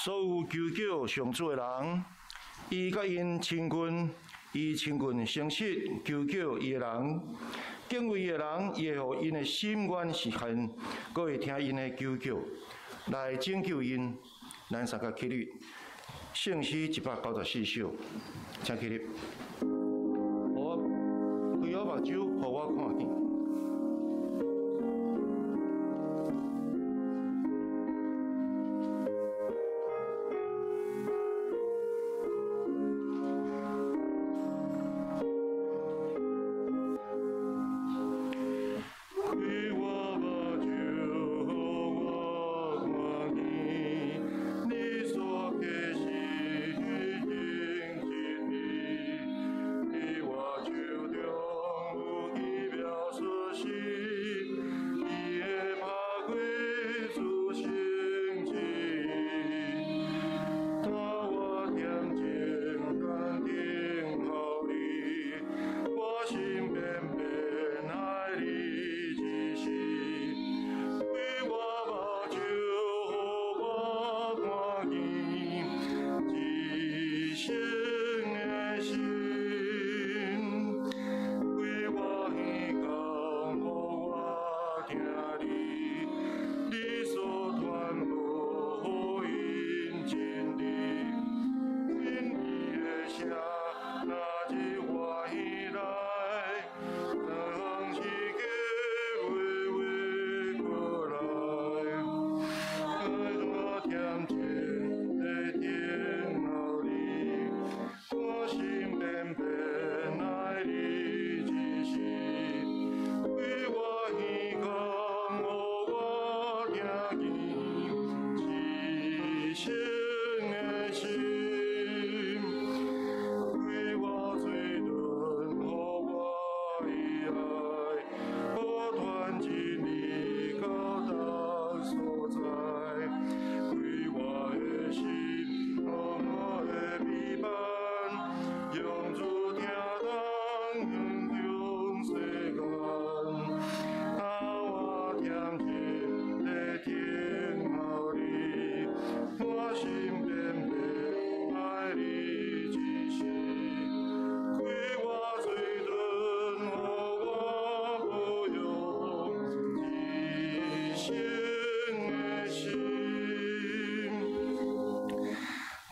所有求叫上主的人，伊佮𪜶親近，伊親近誠實求叫伊的人，敬畏伊的人，伊會予𪜶的心願實現，閣會聽𪜶的求叫，來拯救𪜶。咱三個起立，聖詩194首，請起立。我開好目睭，予我看見。開我目睭，予我看見，你所啟示的真理，佇我手中有奇妙事。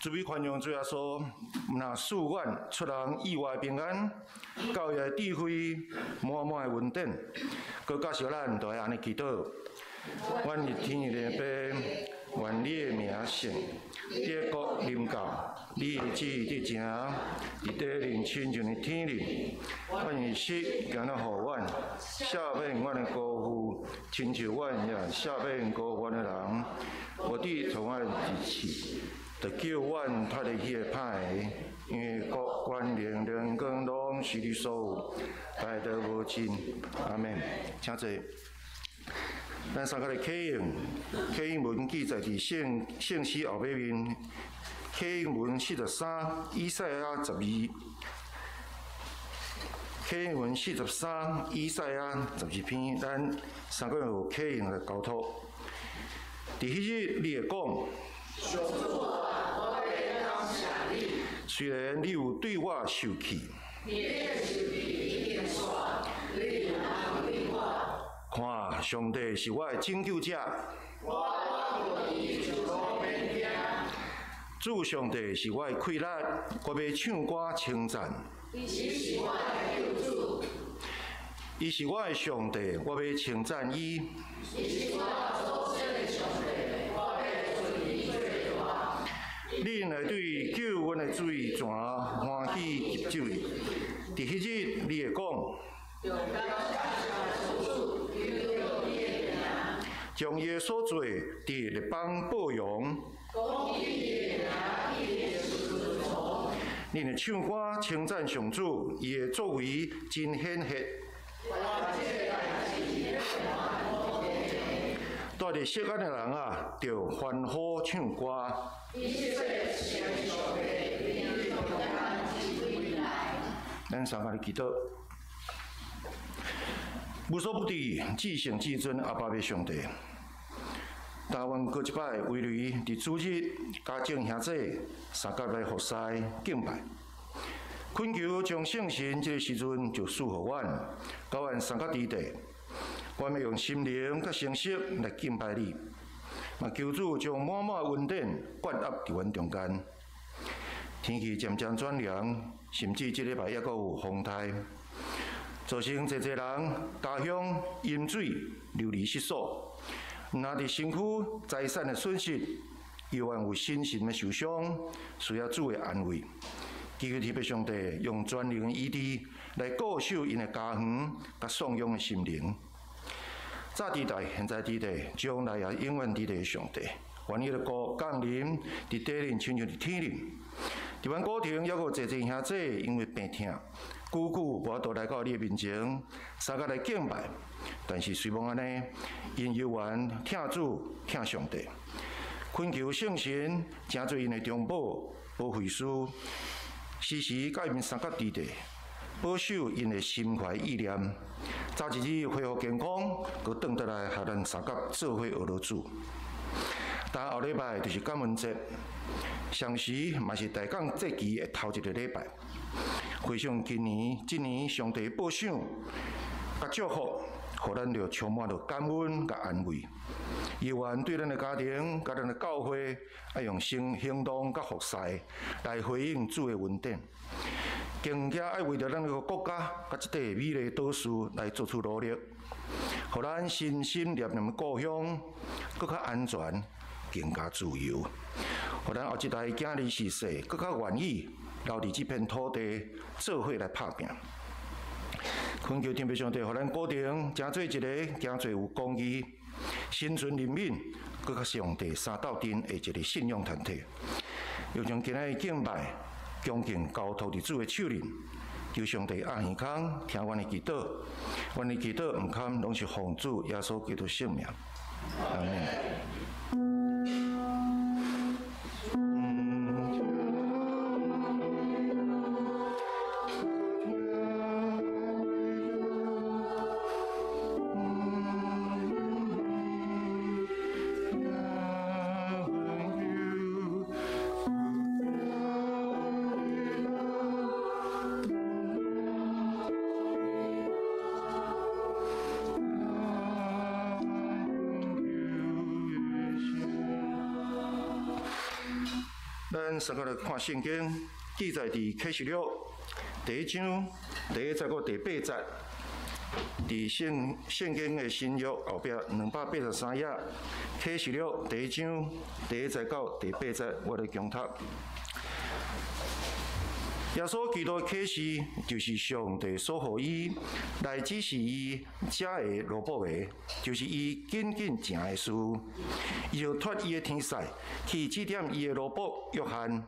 慈悲寬容主耶穌，毋但賜阮出人意外平安，教會智慧，滿滿的恩典，閣教導咱著愛按呢祈禱。阮佇天的父，願你的名聖，你的國臨到，你的旨意得成，佇地裡親像佇天裡。阮的食今仔予阮，赦免阮的過犯，親像阮也赦免過犯的人。無得予阮入試，著救阮脫離彼个歹的，因為國權能榮光攏是你所有，大大無盡。阿們，請坐。咱三個來啟用，啟用文記載佇聖聖詩後尾面，啟用文43，以賽亞12，啟用文43，以賽亞12篇，咱三個有啟用來交託。佇彼日，你會講：上主啊，我欲感謝你。雖然你有對我受氣，你的受氣已經煞，你又安慰我。看，上帝是我的拯救者。我倚靠伊就攏免驚。主上帝是我的氣力，我欲唱歌稱讚。伊是我的救主。伊是我的上帝，我欲稱讚伊。伊是我祖先的上帝，我欲尊伊做大。恁會對救阮的水泉歡喜入去。佇彼日，你會講：用感謝主，求告伊的名。將伊的所做佇列邦報揚。講起伊的名，必定順從。恁會唱歌稱讚上主，伊的作為真顯赫。住佇錫安的人啊，著歡呼唱歌。咱三個來祈禱。無所不知、至聖至尊阿爸的上帝，但願閣一擺為你佇主日，家眾兄弟三甲來服侍敬拜，懇求將聖神這个時陣就賜予阮，佮阮三甲佇地，阮欲用心靈佮誠實來敬拜你，嘛求主將滿滿恩典灌壓佇阮中間。天氣漸漸轉涼，甚至這禮拜猶閣有風颱，造成濟濟人家鄉淹水流離失所，毋但佇身軀財產的損失，猶原有身心的受傷，需要主的安慰。祈求天父上帝用全能的醫治來固守𪜶的家園，佮喪養的心靈。早佇代，現在佇地，將來也永遠佇地的上帝，願伊的國降臨佇地裡，親像佇天裡。佇阮古亭，猶閣有濟濟兄弟因為病痛，久久無法度來到你的面前，相佮來敬拜。但是雖罔按呢，𪜶猶原疼主疼上帝，懇求聖神，成做𪜶的中保、保惠師，時時佮𪜶相佮佇地，保守𪜶的心懷意念，早一日恢復健康，閣轉倒來予咱相佮做伙學落主。但後禮拜就是感恩節，同時嘛是大港節期的頭一个禮拜。回想今年，這年上帝保守佮祝福，予咱著充滿著感恩佮安慰。猶原對咱的家庭、佮咱的教會，愛用行行動佮服侍來回應主的恩典，更加愛為著咱的國家佮這塊美麗島嶼來做出努力，予咱心心念念的故鄉閣較安全、更加自由，予咱後一代囝兒婿孫閣較願意留佇這片土地做伙來拍拚。懇求天父上帝，予咱古亭成做一个誠濟有公義、心存憐憫、閣佮上帝相鬥陣的一个信仰團體。又將今仔日敬拜、恭敬交託佇主的手裡，求上帝壓耳孔聽阮的祈禱，阮的祈禱毋堪攏是奉主耶穌基督聖名。阿們。咱三個來看聖經，記載佇啟示錄第一章第一節到第八節，佇聖經的新約後壁283頁，啟示錄第一章第一節到第八節，我來恭讀。耶穌基督啟示，就是上帝所予伊來指示伊這个奴僕的，就是伊緊緊成的事。伊就託伊的天使去指點伊的奴僕約翰。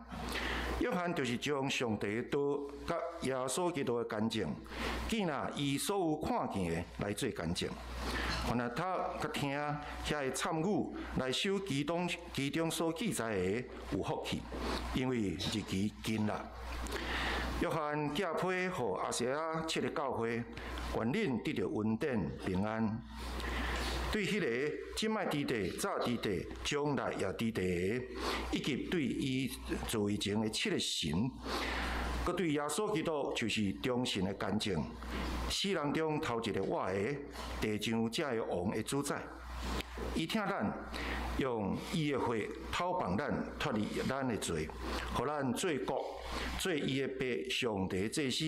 約翰就是將上帝的道佮耶穌基督的見證，記錄伊所有看見的來做見證。凡若讀佮聽遐个參與來守其中所記載的，有福氣，因為日期近啦。約翰寄批予亞細亞七个教會，願恁得著恩典平安。對彼個這擺佇地、早佇地、將來也佇地的，以及對伊座位前的七个神，閣對耶穌基督就是忠信的見證，死人中頭一个活的，地上這个王的主宰。伊疼咱，用伊的血討放咱脫離咱的罪，予咱做國，做伊的爸上帝祭司。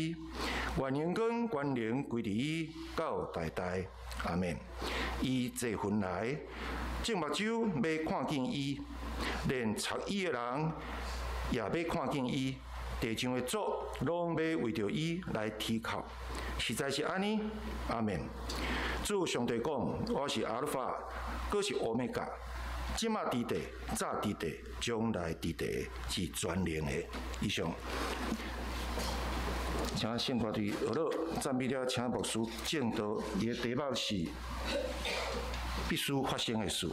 願榮光權能歸佇伊到代代，阿們。伊坐雲來，眾目睭欲看見伊，連插伊的人也欲看見伊。地上的族攏欲為著伊來啼哭，實在是按呢，阿們。主上帝講：我是阿爾法，閣是歐米伽，這馬佇地，早佇地，將來佇地，是全能的。以上，請聖歌隊學樂讚美了，請牧師證道，伊的題目是必須發生的事。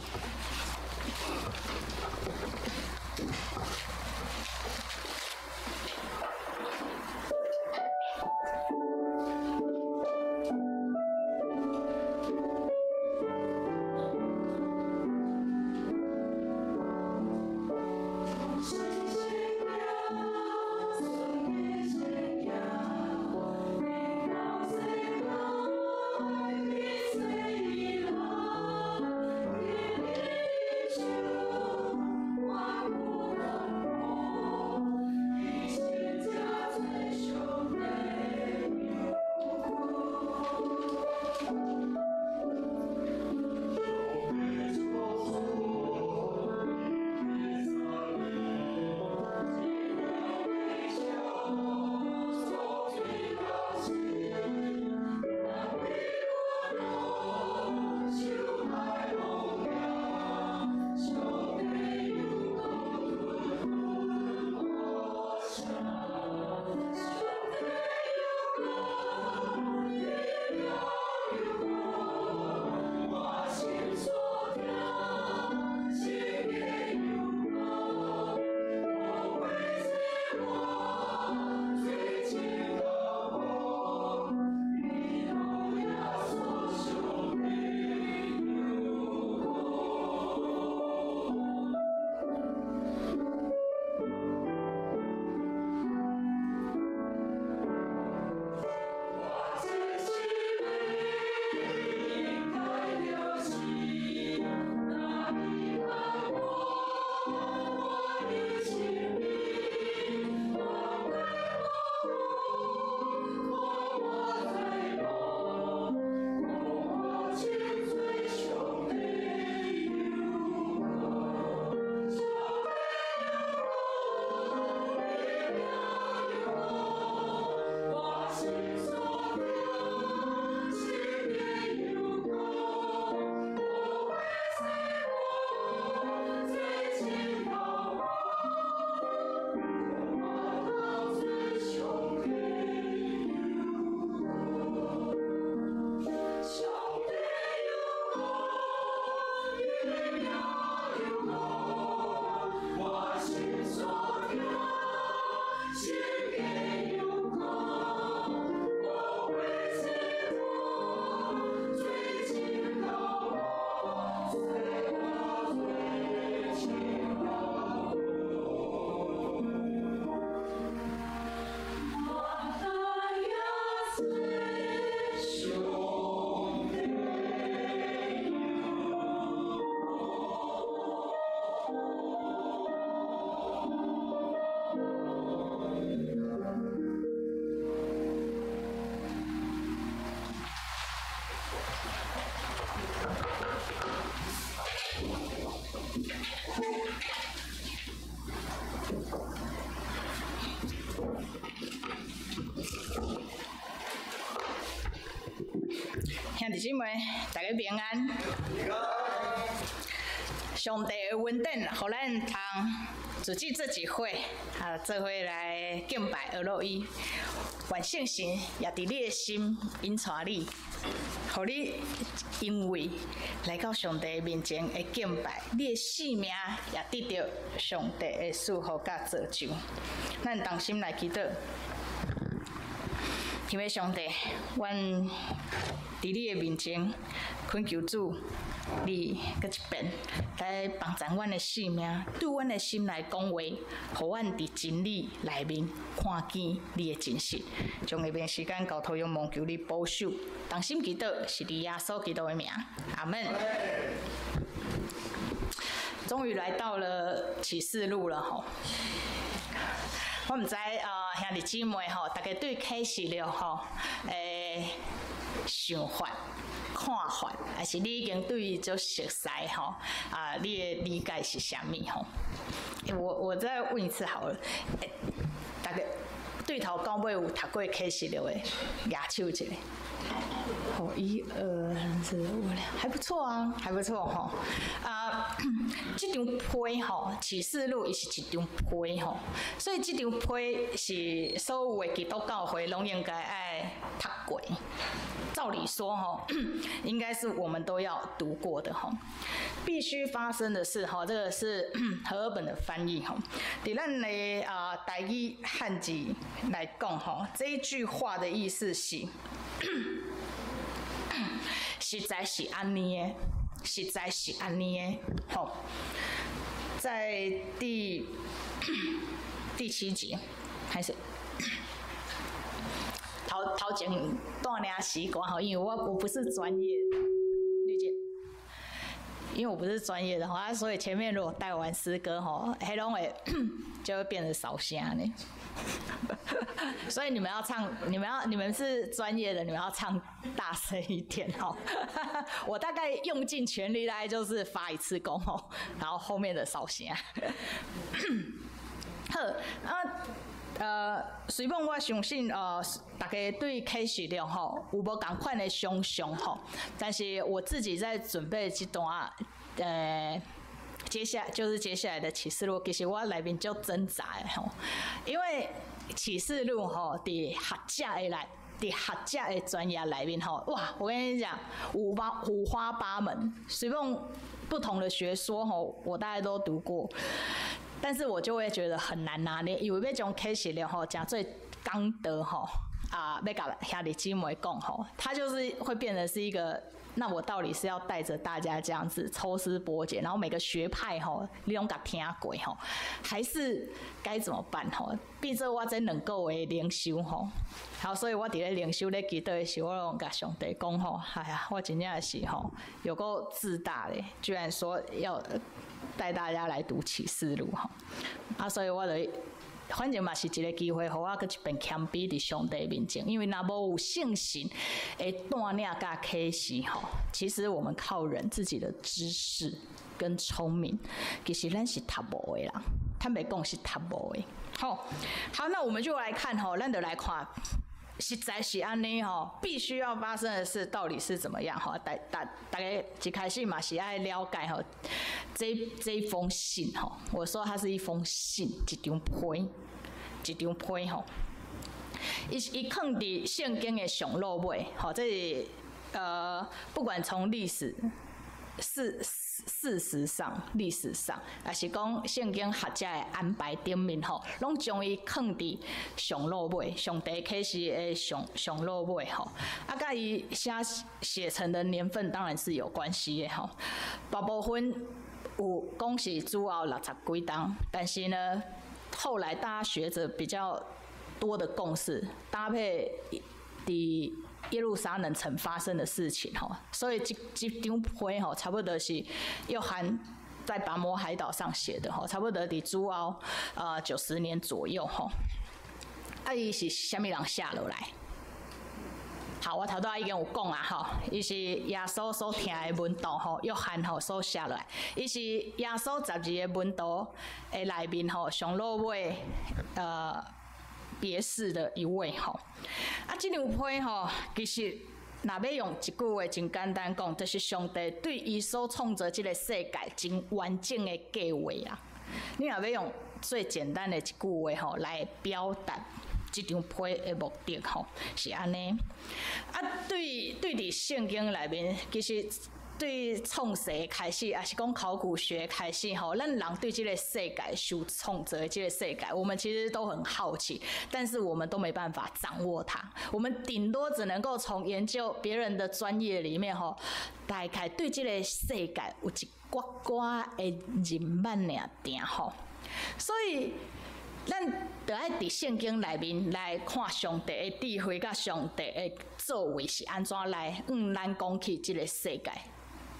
兄弟姊妹，大家平安。上帝的恩典，予咱通组織這一會，啊，做伙來敬拜阿洛伊。願聖神也佇你的心引帶你，予你因為來到上帝面前的敬拜，你的生命也得著上帝的祝福佮造就。咱同心來祈禱。天父上帝，阮佇你的面前懇求主，你閣一遍來幫助阮的生命，對阮的心來講話，予阮佇真理內面看見你的真實。將下面時間交託仰望求你保守，同心祈禱，是佇耶穌基督的名，阿門。終於來到了啟示錄了吼。我毋知啊，兄弟姊妹吼，大家對啟示錄吼，想法、看法，還是你已經對伊足熟悉吼？啊，你的理解是啥物吼？我再問一次好了，大家對頭到尾有讀過啟示錄的，舉手一下。好，一二三四五六，還不錯啊，還不錯吼。啊，這張批吼，啟示錄伊是一張批吼，所以這張批是所有的基督教會攏應該愛讀過。照理說吼，應該是我們都要讀過的吼。必須發生的事吼，這個是和合本的翻譯吼。佇咱的啊台語漢字來講吼，這一句話的意思是，實在是按呢的，實在是按呢的，吼，在第七節開始。頭頭前帶領詩歌吼，因為我不是專業，理解。因為我不是專業的話，所以前面如果帶完詩歌吼，彼攏會就會變成掃聲呢。所以你們要唱，你們是專業的，你們要唱大聲一點哦。我大概用盡全力，大概就是發一次功哦，然後後面的掃聲。好，啊，雖講我相信，大家對啟示錄吼有無仝款的想像吼，但是我自己在準備這段，接下就是接下來的啟示錄，其實我內面足掙扎的吼，因為啟示錄吼，佇學者的專業內面吼，哇，我跟你講，五花八門，雖講不同的學說吼，我大概都讀過。但是我就會覺得很難拿捏，因為欲將啟示錄吼，誠做講道吼，啊，欲共兄弟姊妹講吼，它就是會變成是一個，那我到底是要帶着大家這樣子抽絲剝繭，然後每個學派吼，你攏共聽過吼，還是該怎麼辦吼？變做我這兩個月靈修吼，好，所以我佇咧靈修咧祈禱的時候，我攏共上帝講吼，哎呀，我真正是吼有夠自大的，居然說要帶大家來讀啟示錄吼，啊，所以我就反正嘛是一個機會，予我閣一遍謙卑佇上帝面前，因為若無有聖神的帶領佮啟示吼，其實我們靠人自己的知識跟聰明，其實咱是讀無的啦，坦白講是讀無的。好，好，那我們就來看吼，咱就來看。實在是按呢吼，必須要發生的事到底是怎麼樣吼？大家一開始嘛是愛了解吼，這封信吼，我說它是一封信，一張批，一張批吼。伊囥佇聖經的上落尾，吼，這是不管從歷史事實上，歷史上，抑是講聖經學者的安排頂面吼，攏將伊囥佇上落尾，上帝啟示的上落尾吼。啊，佮伊寫成的年份當然是有關係的吼。大部分有講是主後六十幾冬，但是呢，後來大家學者比較多的共識，搭配佇耶路撒冷城發生的事情吼，所以這張批吼，差不多是約翰在拔摩海島上寫的吼，差不多佇主後90年左右吼。啊，伊是啥物人寫落來？好，我頭拄仔已經有講啊吼，伊是耶穌所疼的門徒吼，約翰吼所寫落來，伊是耶穌12個門徒的內面吼，上落尾別致的一位吼。啊，這張批吼，其實若欲用一句話真簡單講，就是上帝對伊所創造這个世界真完整的計劃啊！你若欲用最簡單的一句話吼來表達這張批的目的吼，是按呢。啊，對對佇聖經內面，其實對創世開始，抑是講考古學開始吼，咱人對這个世界受創造的這个世界，我們其實都很好奇，但是我們都沒辦法掌握它。我們頂多只能夠從研究別人的專業裡面吼，大概對這个世界有一寡寡的認捌爾定吼。所以，咱著愛佇聖經內面來看上帝的智慧，佮上帝的作為是按怎來，咱講起這个世界。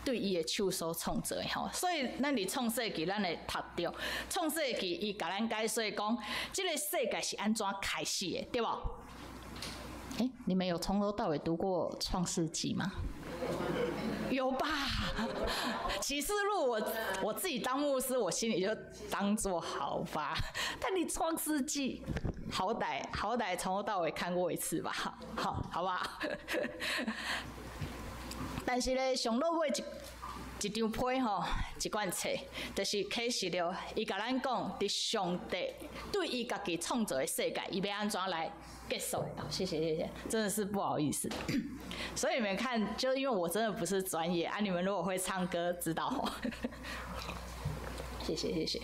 對伊的手所創造的吼，所以咱佇創世記，咱會讀著創世記，伊共咱解說講，這个世界是按怎開始的，對無？欸，你們有從頭到尾讀過創世記嗎？有吧？啟示錄我自己當牧師，我心裡就當做好吧。但你創世記，好歹好歹從頭到尾看過一次吧？好，好吧。但是咧，上落尾一張批吼，一卷冊，就是啟示錄，伊共咱講，佇上帝對伊家己創造的世界，伊欲按怎來結束？謝謝謝謝，真的是不好意思。所以你們看，就因為我真的不是專業啊，你們如果會唱歌，知道吼。謝謝謝謝。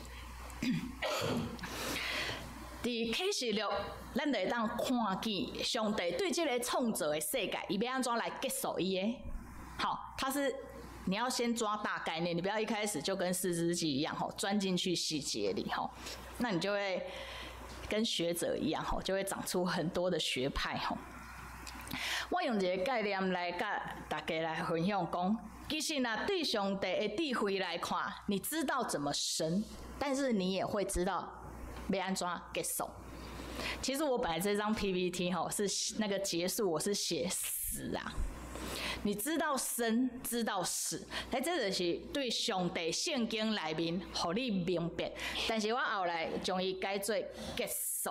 佇啟示錄，咱就會當看見上帝對這个創造的世界，伊欲按怎來結束伊的。好，它是你要先抓大概念，你不要一開始就跟四肢記一樣吼，鑽進去細節裡吼，那你就會跟學者一樣吼，就會長出很多的學派吼。我用一个概念來佮大家來分享講，其實若對上帝的智慧來看，你知道怎麼生，但是你也會知道欲按怎結束。其實我本來這張 PPT 吼是那個結束，我是寫死啊。你知道生，知道死，哎，這就是對上帝聖經內面，予你明白。但是我後來將伊改做結束。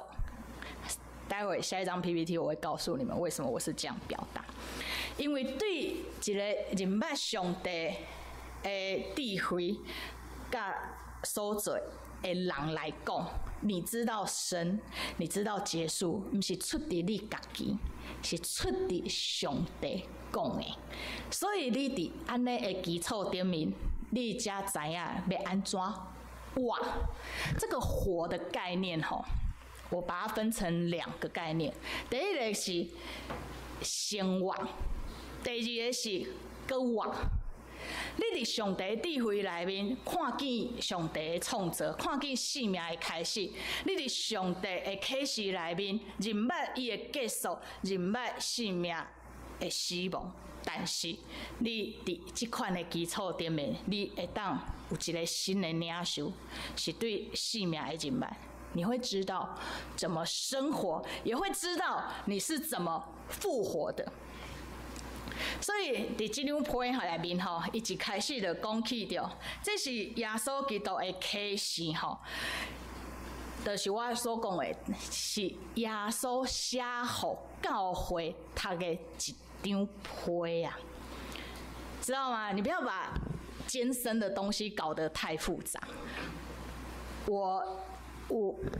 待會下一張 PPT 我會告訴你們為什麼我是這樣表達。因為對一个認捌上帝的智慧佮所做的人來講，你知道生，你知道結束，毋是出佇你家己，是出佇上帝講的。所以你佇按呢的基礎頂面，你才知影欲按怎活。這个活的概念吼，我把它分成兩個概念。第一个是生活，第二个是閣活。你佇上帝智慧內面看見上帝的創造，看見生命的開始。你佇上帝的啟示內面認捌伊的結束，認捌生命的死亡。但是你佇這款的基礎頂面，你會當有一个新的領受，是對生命的認捌。你會知道怎麼生活，也會知道你是怎麼復活的。所以，佇這張批內面吼，伊一開始就講起著，這是耶穌基督的啟示吼，就是我所講的，是耶穌寫予教會讀的一張批啊，知道嗎？你不要把艱深的東西搞得太複雜。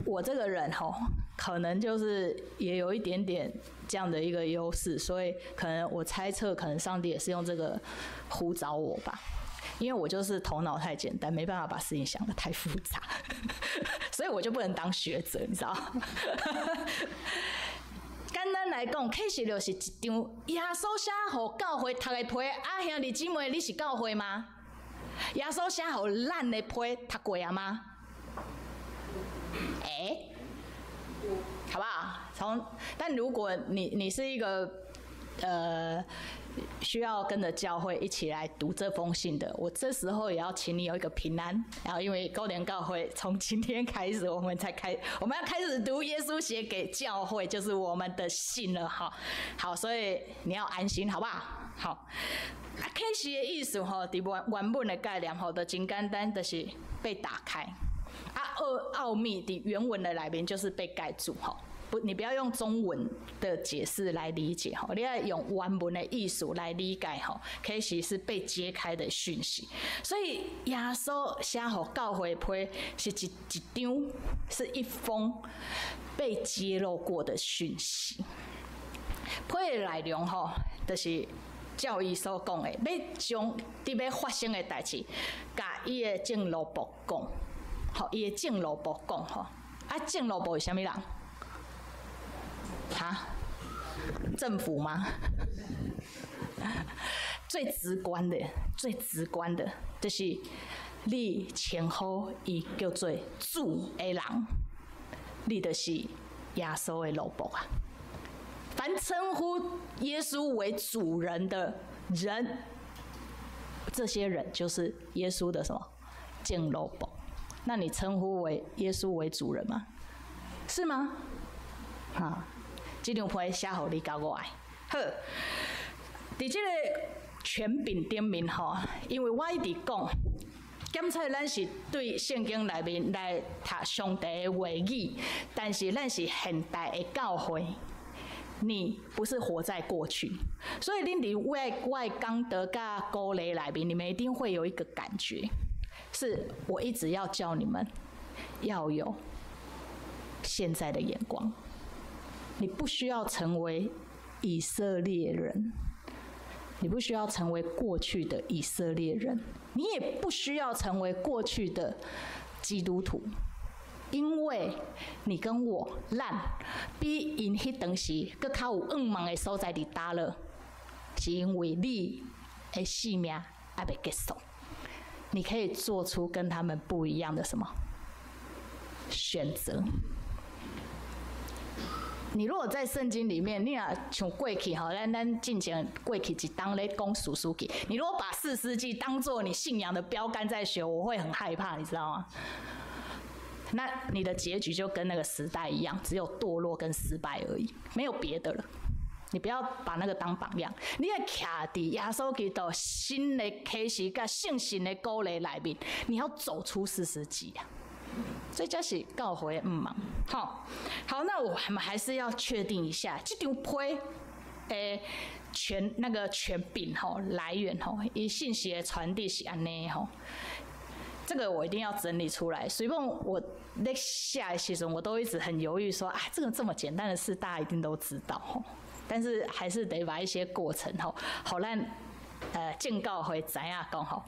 我這個人吼，可能就是也有一點點這樣的一個優勢，所以可能我猜測，可能上帝也是用這個呼召我吧，因為我就是頭腦太簡單，沒辦法把事情想得太複雜，所以我就不能當學者，你知道？簡單來講，啟示錄是一張耶穌寫予教會讀的批。啊，兄弟姊妹，你是教會嗎？耶穌寫予咱的批讀過啊嗎？欸，好不好？但如果你是一個需要跟着教會一起來讀這封信的，我這時候也要請你有一個平安。然後，因為高聯教會從今天開始，我們要開始讀耶穌寫給教會，就是我們的信了哈。好，所以你要安心，好不好？好。啊，啟示的意思吼，佇原本的概念吼，就真簡單，就是被打開。啊，奧秘佇原文的內面就是被蓋住吼。不，你不要用中文的解釋來理解吼，你愛用原文的意思來理解吼，啟示是被揭開的訊息。所以耶穌寫予教會批是一張，是一封被揭露過的訊息。批的內容吼，就是照伊所講的，欲將佇欲發生的代誌，共伊的眾奴僕講，予伊的眾奴僕講吼。啊，眾奴僕是啥物人？哈？政府嗎？最直觀的，最直觀的，就是你稱呼伊叫做主的人，你就是耶穌的奴僕啊。凡稱呼耶穌為主人的人，這些人就是耶穌的什麼？眾奴僕。那你稱呼為耶穌為主人嗎？是嗎？哈，這張批寫予你佮我的。好，佇這個權柄頂面吼，因為我一直講，檢測咱是對聖經內面來讀上帝的話語，但是咱是現代的教會。你不是活在過去，所以恁佇我的講道佮鼓勵內面，你們一定會有一個感覺，是我一直要叫你們要有現在的眼光。你不需要成為以色列人，你不需要成為過去的以色列人，你也不需要成為過去的基督徒。因為你跟我，咱比𪜶彼當時閣較有向望的所在佇佗落，是因為你的性命猶未結束，你可以做出跟他們不一樣的什麼選擇。你如果在聖經裡面，你若像過去吼，咱進前過去一冬咧講士師記，你如果把士師記當做你信仰的標杆在學，我會很害怕，你知道嗎？那你的結局就跟那個時代一樣，只有墮落跟失敗而已，沒有別的了。你不要把那個當榜樣，你愛徛佇耶穌基督新的啟示佮聖神的鼓勵內面，你要走出士師記啊！這才是教會的向望。好，好，那我們還是要確定一下，這張批的權那個權柄吼來源吼，伊信息的傳遞是按呢吼。這個我一定要整理出來。所以我咧寫的時陣，我都一直很猶豫說，啊，這個這麼簡單的事，大家一定都知道吼。但是還是得把一些過程吼，予咱眾教會知影講吼。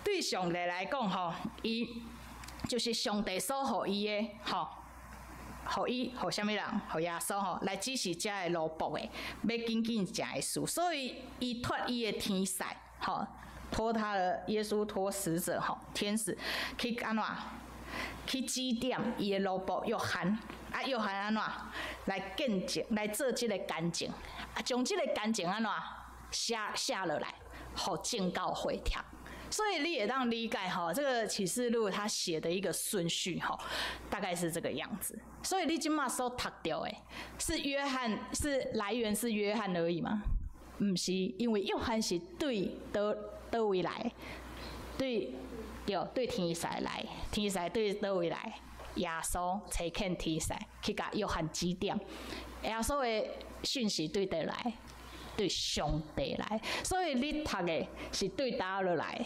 對上帝來講吼，伊就是上帝所予伊的吼，予伊予啥物人？予耶穌吼來指示遮的奴僕的，欲緊緊成的事。所以伊託伊的天使吼。託他的耶穌託使者吼，天使去按怎？去指點伊的奴僕約翰，啊，約翰按怎？來見證，來做這个見證，啊，將這个見證按怎？寫落來，予眾教會聽。所以你會當理解吼，這個啟示錄他寫的一個順序吼，大概是這個樣子。所以你這馬所讀著的，是約翰，是來源是約翰而已嗎？毋是，因為約翰是對佗位來？對，對天使來，天使對佗位來？耶穌差遣天使去共約翰指點，耶穌的訊息對佗來？對上帝來。所以你讀的是對佗落來？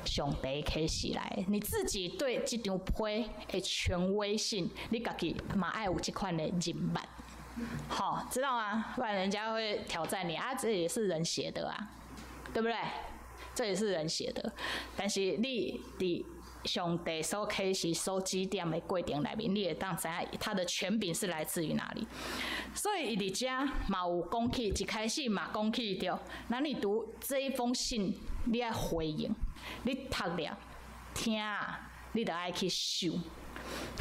上帝啟示來。你自己對這張批的權威性，你家己嘛愛有這款的認捌，好，知道嗎？不然人家會挑戰你啊！這也是人寫的啊，對不對？這也是人寫的，但是你佇上帝所啟示、所指點的過程內面，你會當知影他的權柄是來自於哪裡。所以伊佇遮嘛有講起，一開始嘛講起著，那你讀這一封信，你愛回應，你讀了聽，你著愛去想。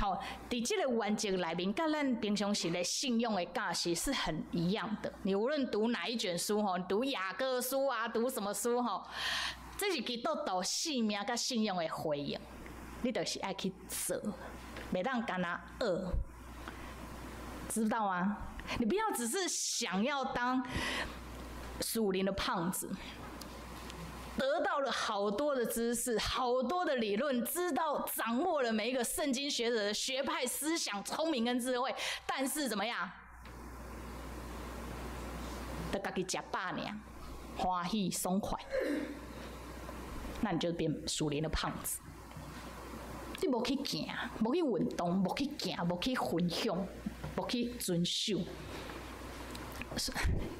好，佇這個原則內面，佮咱平常時的信仰的教示是很一樣的。你無論讀哪一卷書吼，讀雅各書啊，讀什麼書吼，這是基督徒性命佮信仰的回應。你就是愛去做，袂當干焦學，知道嗎？你不要只是想要當屬靈的胖子。得到了好多的知识，好多的理论，知道掌握了每一个圣经学者的学派思想、聪明跟智慧，但是怎么样？就家己食饱尔，欢喜爽快，那你就变属灵的胖子。你无去行，无去运动，无去行，无去分享，无去遵守。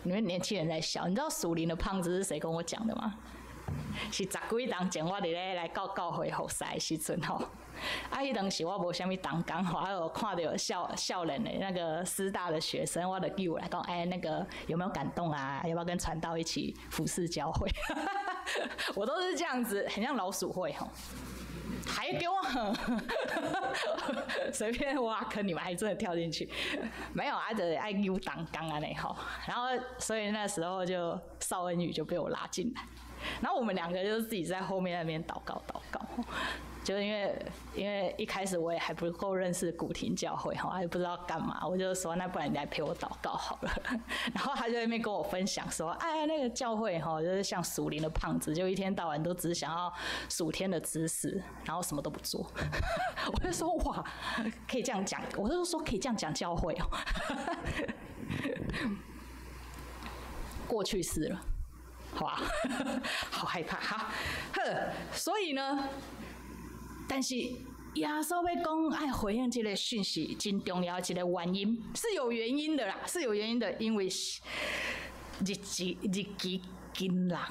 你们年轻人在笑，你知道属灵的胖子是谁跟我讲的吗？是十几年前我伫咧来到教会服侍的时阵吼，啊，彼当时我无啥物同工吼，啊，我看著少少年的那个师大的学生，我就叫来讲，哎，那个有没有感动啊？要不要跟传道一起服侍教会？我都是这样子，很像老鼠会吼，还给我随便挖坑，你们还真的跳进去？没有啊，就是爱揪同工按呢吼，然后所以那时候就邵恩宇就被我拉进来。然后我们两个就自己在后面那边祷告祷告，就因为一开始我也还不够认识古亭教会哈，还不知道干嘛，我就说那不然你来陪我祷告好了。然后他就在那边跟我分享说，哎，那个教会哈，就是像属灵的胖子，就一天到晚都只想要属天的知识，然后什么都不做。我就说哇，可以这样讲，我就说可以这样讲教会哦。过去式了。好吧，好害怕哈，呵，所以呢，但是耶稣欲讲爱回应这个讯息，真重要一个原因是有原因的啦，是有原因的，因为日期近啦，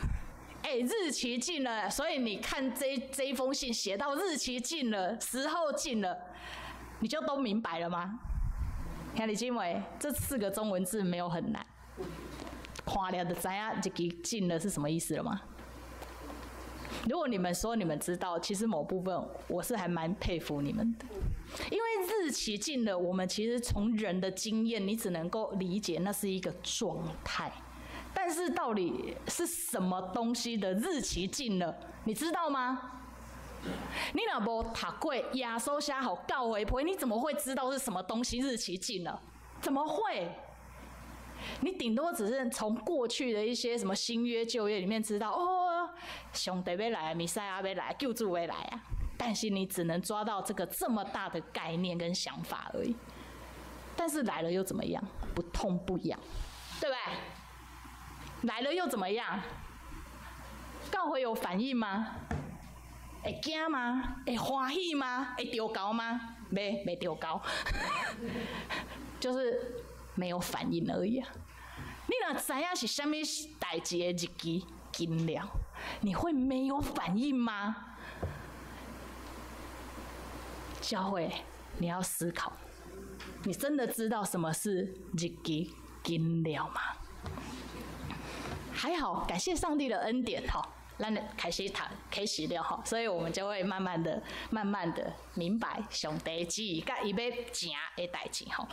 哎，日期近了，所以你看这一封信写到日期近了，时候近了，你就都明白了吗？兄弟姊妹，这四个中文字没有很难。看了就知影日期近了是什么意思了吗？如果你们说你们知道，其实某部分我是还蛮佩服你们的，因为日期近了，我们其实从人的经验，你只能够理解那是一个状态，但是到底是什么东西的日期近了，你知道吗？你若无读过耶稣写予教会批，你怎么会知道是什么东西日期近了？怎么会？你顶多只是从过去的一些什么新约旧约里面知道哦，上帝欲来，弥赛亚欲来，救主欲来啊！但是你只能抓到这个这么大的概念跟想法而已。但是来了又怎么样？不痛不痒，对不对？来了又怎么样？教会有反应吗？会惊吗？会欢喜吗？会著猴吗？袂著猴，就是没有反应而已啊！你若知影是啥物代志的日期近了，你会没有反应吗？教会，你要思考，你真的知道什么是日期近了吗？还好，感谢上帝的恩典哈。咱开始读，开始了吼，所以我们就会慢慢的、慢慢的明白上帝旨意，佮伊欲成的代志吼。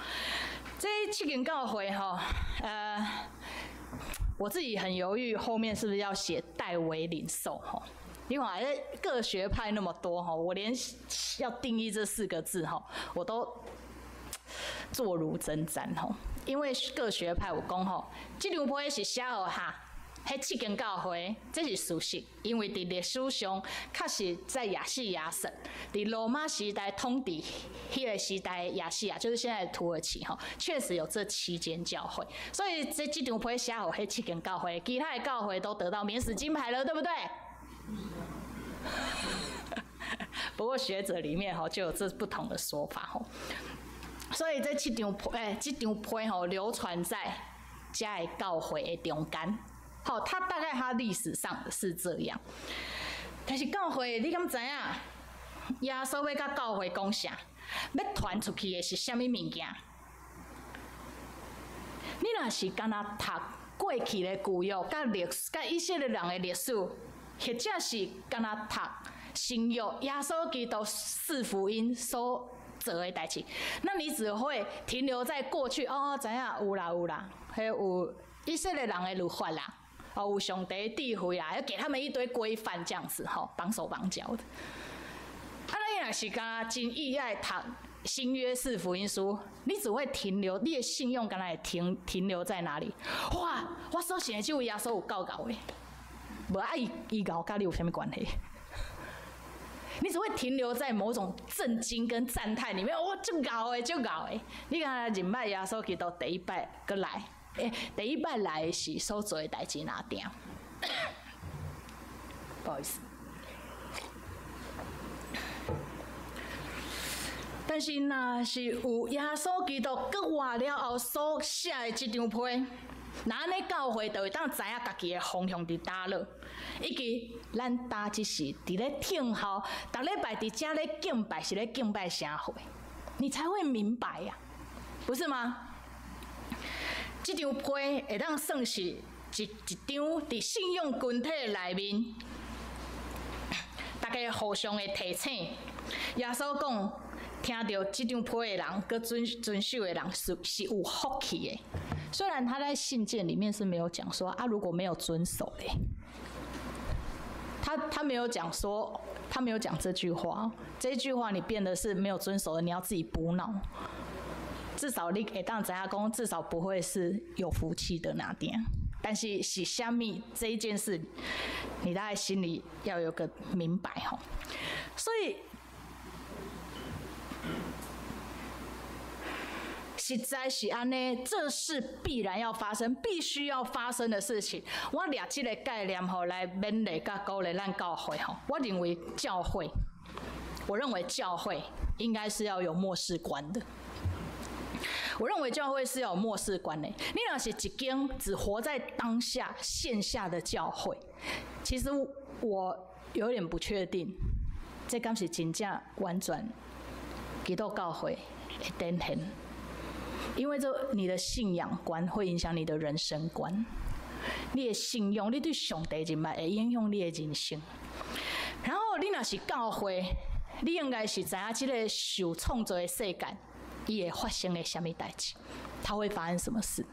这七间教会吼，我自己很犹豫，后面是不是要写代为领受吼？因为各学派那么多吼，我连要定义这四个字吼，我都坐如针毡吼。因为各学派有讲吼，这张批是写予哈。彼七间教会，这是事实，因为伫历史上，确实在亚细亚省，伫罗马时代统治彼个时代的亚细亚，就是现在的土耳其吼，确实有这七间教会，所以这张批写予彼七间教会，其他的教会都得到免死金牌了，对不对？不过学者里面吼就有这不同的说法吼，所以这七张批，这张批吼流传在遮个教会的中间。好，他大概他历史上是这样，但是教会你敢知影？耶稣欲佮教会讲啥？欲传出去的是啥物物件？你若是干焦读过去的旧约、佮历史、佮以色列人的历史，或者是干焦读新约耶稣基督四福音所做的代志，那你只会停留在过去。哦，知影有啦有啦，彼有以色列人的律法啦。哦，有上帝智慧啦，要给他们一堆规范，这样子吼，绑手绑脚的。啊，你若是敢若真意爱读新约四福音书，你只会停留，你的信用敢若会停留在哪里？哇，我所信的这位耶稣有够𠢕的，無啊伊伊𠢕佮你有啥物關係？你只會停留在某種震驚跟讚嘆裡面，哇，足𠢕的，足𠢕的。你敢若認捌耶穌基督第一擺閣來，第一擺來時所做的代誌哪定？不好意思。但是，若是有耶穌基督閣活了後所寫的這張批，若按呢教會就會當知影家己的方向佇佗落，以及咱今這是佇咧聽候，逐禮拜佇遮咧敬拜是咧敬拜啥貨，你才會明白呀，不是嗎？這張批會當算是一一張佇信仰群體內面，大家互相的提醒。耶穌講，聽著這張批的人，閣遵守的人是有福氣的。雖然他在信件裡面是沒有講說啊，如果沒有遵守嘞，他沒有講說，他沒有講這句話。這句話你變得是沒有遵守的，你要自己補腦。至少你會當知影講，至少不會是有福氣的那點。但是是啥物這一件事，你大概心裡要有個明白吼。所以，實在是按呢，這是必然要發生、必須要發生的事情。我掠這個概念吼來勉勵佮鼓勵咱教會吼。我認為教會，我認為教會應該是要有末世觀的。我認為教會是要有末世觀的。你若是一間只活在當下線下的教會，其實我有點不確定，這敢是真正完全基督教會的展現。因為這你的信仰觀會影響你的人生觀，你的信仰，你對上帝認捌會影響你的人生。然後你若是教會，你應該是知影這個受創造的世界，伊會發生的啥物代誌，它會發生什麼事？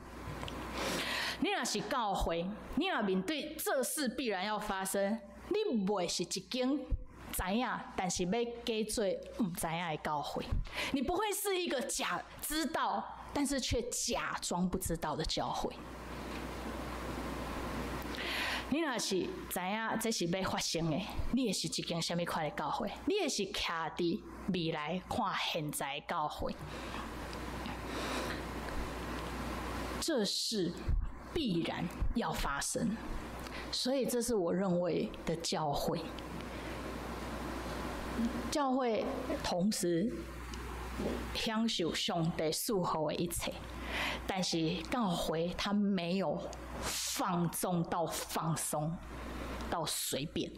你若是教會，你若面對這事必然要發生，你袂是一間知影，但是欲假做毋知影的教會，你不會是一個假知道，但是卻假裝不知道的教會。你若是知影這是欲發生的，你會是一間啥物款的教會？你會是徛佇未來看現在的教會？這是必然要發生，所以這是我認為的教會。教會同時享受上帝賜予的一切，但是教會它沒有放縱到放鬆到隨便，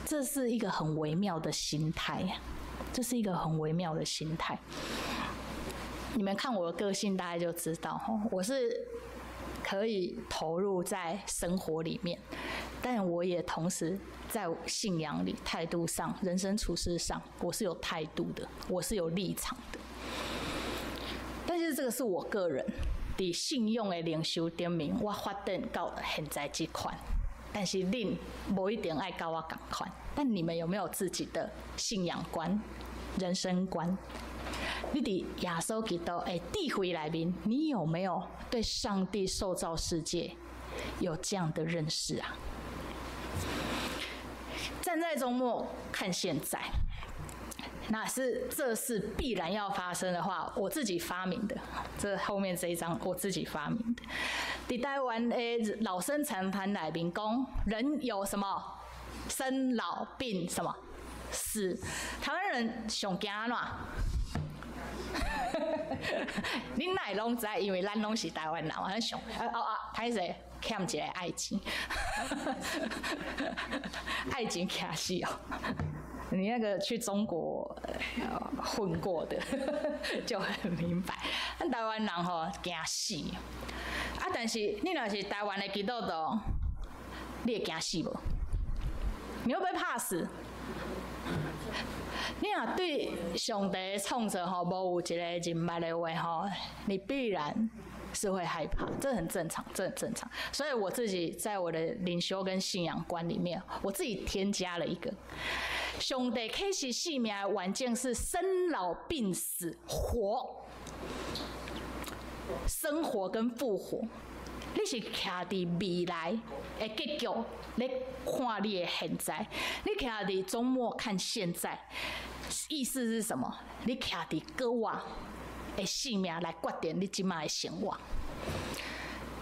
這是一個很微妙的心態，這是一個很微妙的心態。你們看我的個性，大概就知道，我是可以投入在生活裡面，但我也同時在信仰裡、態度上、人生處事上，我是有態度的，我是有立場的。但是這個是我個人佇信仰的靈修頂面，我發展到現在這款。但是恁無一定愛佮我仝款。但你們有沒有自己的信仰觀、人生觀？你佇耶穌基督的智慧內面，你有沒有對上帝受造世界有這樣的認識啊？站在終末看現在，那是這是必然要發生的話，我自己發明的。這後面這一張我自己發明的。佇台灣的老生常談內面講，人有什麼生老病什麼死？台灣人上驚按怎？恁哪會攏知？因為咱攏是台灣人，咱上哦啊，歹勢欠一个愛情，愛情驚死哦！你那個去中國混過的就很明白。咱台灣人吼驚死，啊！但是你若是台灣的基督徒，你會驚死無？你會不會怕死？你若對上帝的創造吼無有一個認捌的話吼，你必然是會害怕，這很正常，這很正常。所以我自己在我的靈修跟信仰觀裡面，我自己添加了一個：上帝啟示生命的完整是生老病死活，生活跟復活。你是徛佇未來的結局咧看你的現在，你徛佇終末看現在，意思是什麼？你徛佇過往的性命來決定你這馬的生活。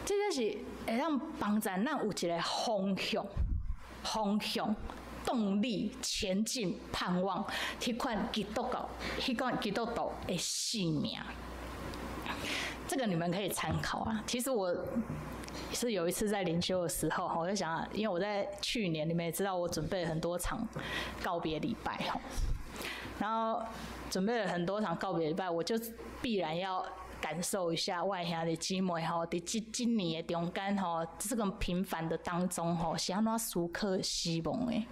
這個是會當幫助咱有一個方向、方向、動力、前進、盼望，彼款基督教、彼款基督徒的性命。這個你們可以參考啊。其實我是有一次在靈修的時候，我就想，因為我在去年，你們也知道，我準備了很多場告別禮拜，然後準備了很多場告別禮拜，我就必然要感受一下我的兄弟姊妹吼，佇這這年的中間吼，這個平凡的當中吼，是按怎思考死亡的？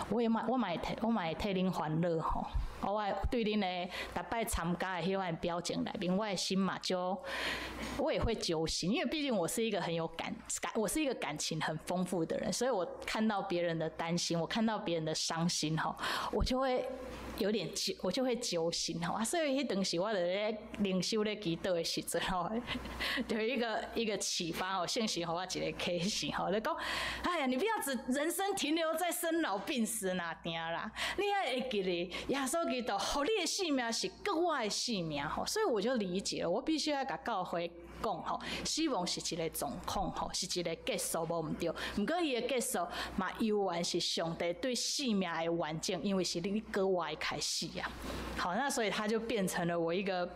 我也嘛，我嘛會替，我嘛會替恁煩惱吼。我對恁的逐擺參加的彼款表情內面，我的心嘛就，我也會揪心，因為畢竟我是一個很有感感，我是一個感情很豐富的人，所以我看到別人的擔心，我看到別人的傷心吼，我就會有點揪，我就會揪心吼。啊，所以彼當時我就咧靈修咧祈禱的時陣吼，就有一個啟發哦，聖神予我一個啟示吼，就講，哎呀，你不要只人生停留在生老病死那定啦，你愛會記得耶穌基督，予你的性命是閣活的性命吼，所以我就理解了，我必須愛共教會講吼，死亡是一個狀況吼，是一個結束無毋對，毋過伊的結束嘛，猶原是上帝對生命的完整，因為是你閣活的開始啊。好，那所以它就變成了我一個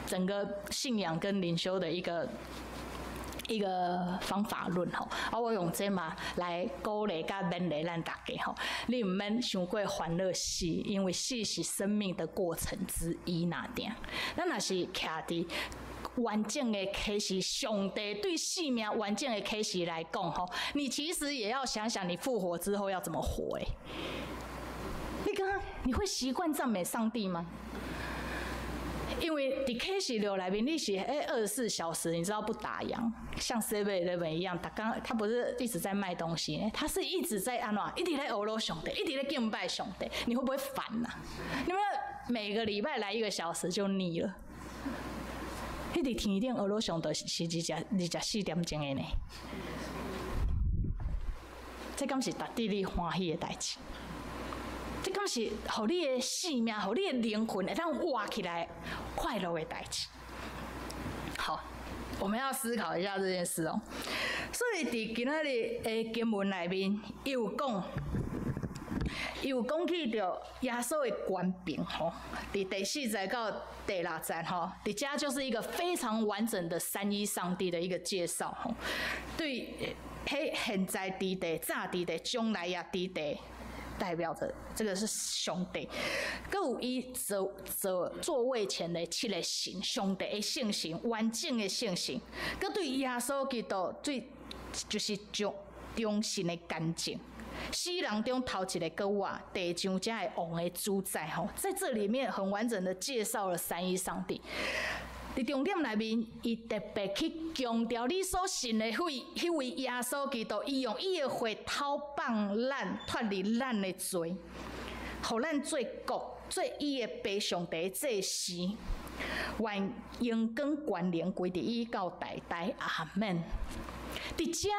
整個信仰跟靈修的一個方法論吼，啊，我用這嘛來鼓勵佮勉勵咱大家吼，你毋免傷過煩惱死，因為死是生命的過程之一爾定。咱若是徛佇完整的啟示，上帝對生命完整的啟示來講吼，你其實也要想想你復活之後要怎麼活欸。你剛剛你會習慣讚美上帝嗎？因為佇啟示錄內面，你是24小時，你知道不打烊，像 7-Eleven 一樣，他不是一直在賣東西，他是一直在按怎，一直咧呵咾上帝，一直咧敬拜上帝，你會不會煩吶？你們每個禮拜來一個小時就膩了。彼佇天頂呵咾上帝是24點鐘的呢？這敢是值得你歡喜的代誌？這敢是予你的性命、予你的靈魂會當活起來快樂的代誌？好，我們要思考一下這件事哦。所以佇今仔日的經文內面，伊有講，伊有講起著耶穌的權柄吼，佇第四節到第六節吼，佇遮就是一個非常完整的三一上帝的一個介紹吼。對，彼現在佇地、早佇地、將來也佇地。代表着這個是上帝，閣有伊坐座位前的七個神，上帝的聖神，完整的聖神，閣對耶穌基督最就是忠信的見證，死人中頭一個閣活，地上遮的王的主宰吼，在這裡面很完整的介紹了三一上帝。佇重點內面，伊特別去強調你所信的彼位耶穌基督，伊用伊的血偷放咱脫離咱的罪，予咱做國，做伊的爸上帝祭司，願榮光權能歸佇伊到代代，阿門。佇遮，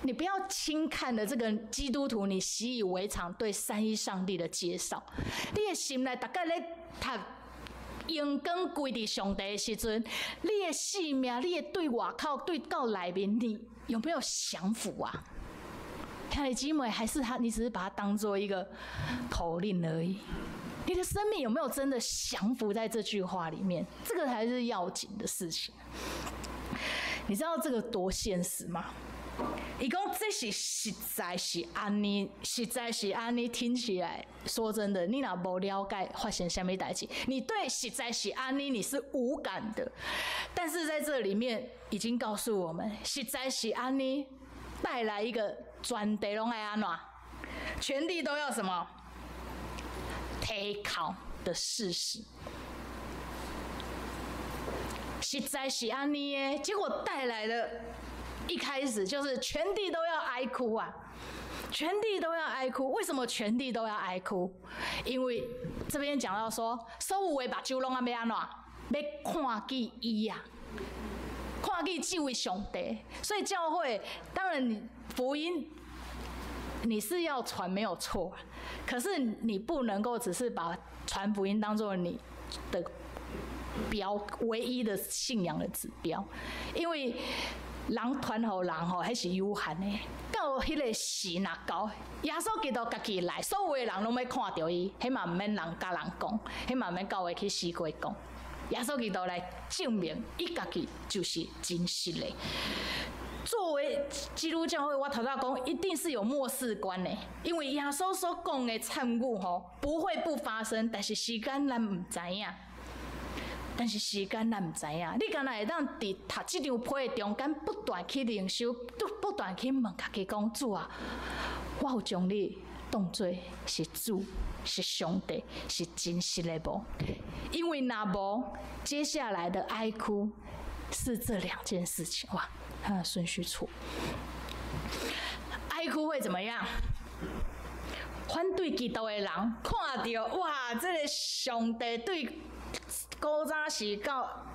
你不要輕看了這個基督徒，你習以為常對三一上帝的介紹，你的心內逐家咧讀榮光歸佇上帝的時陣，你的性命，你的對外口對到內面，你有沒有降服啊？兄弟姊妹，還是他？你只是把它當做一個口令而已。你的生命有沒有真的降服在這句話裡面？這個才是要緊的事情。你知道這個多現實嗎？伊講這是實在是按呢，實在是按呢，聽起來說真的，你若無了解發生啥物代誌，你對實在是按呢你是無感的。但是在這裡面已經告訴我們，實在是按呢帶來一個全地攏愛按怎，全地都要什麼？提靠的事實。實在是按呢的，結果帶來了。一開始就是全地都要哀哭啊，全地都要哀哭。為什麼全地都要哀哭？因為這邊講到說，所有的目睭攏愛欲按怎，欲看見伊啊。看見這位上帝，所以教會當然福音你是要傳沒有錯，可是你不能夠只是把傳福音當做你的標唯一的信仰的指標，因為人傳予人吼，彼是有限的。到彼个時若到，耶穌基督家己來，所有的人攏欲看著伊，彼嘛毋免人共人講，彼嘛毋免教會去四界講。耶穌基督來證明，伊家己就是真實的。作為基督教會，我頭拄講，一定是有末世觀的，因為耶穌所講的讖語吼，不會不發生，但是時間咱毋知影。但是時間咱毋知影，你敢若會當佇讀這張批的中間不斷去靈修，不斷去問家己講：主啊，我有將你當做是主、是上帝、是真實的無？因為若無，接下來的哀哭是這兩件事情。哇，它的順序錯。哀哭會怎麼樣？反對基督的人看著哇，這个上帝對古早時到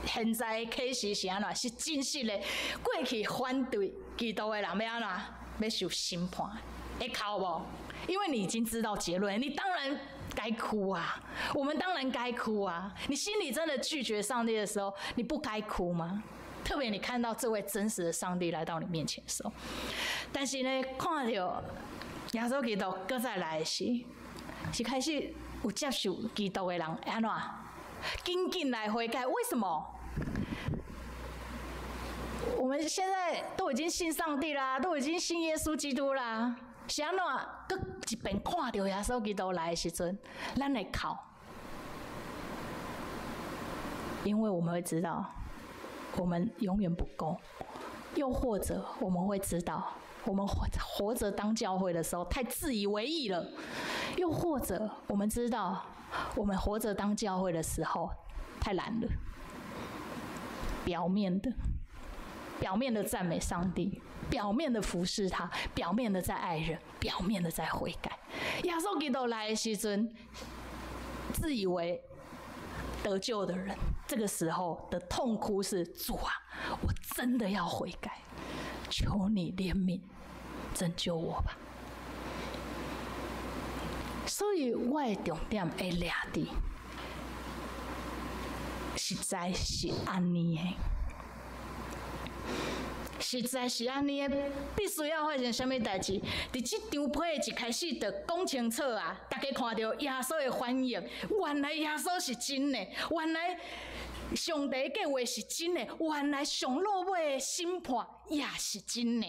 現在啟示是按怎？是真實的。過去反對基督的人欲按怎？欲受審判，會哭無？因為你已經知道結論，你當然該哭啊！我們當然該哭啊！你心裡真的拒絕上帝的時候，你不該哭嗎？特別你看到這位真實的上帝來到你面前的時候，但是呢，看著耶穌基督閣再來時，是開始有接受基督的人按怎？緊緊來悔改，為什麼？我們現在都已經信上帝啦，都已經信耶穌基督啦，是按怎？閣一遍看著耶穌基督來的時陣，咱會哭，因為我們會知道，我們永遠不夠，又或者我們會知道，我們活著當教會的時候太自以為義了，又或者我們知道，我們活著當教會的時候太懶了，表面的，表面的讚美上帝，表面的服侍他，表面的在愛人，表面的在悔改。耶穌基督來的時陣，自以為得救的人，這個時候的痛哭是：主啊，我真的要悔改，求你憐憫，拯救我吧。所以我的重點會掠佇，實在是按呢的，實在是按呢的，必須要發生啥物代誌？佇這張批一開始就講清楚啊！大家看著耶穌的反應，原來耶穌是真的，原來上帝計劃是真的，原來上落尾的審判也是真的。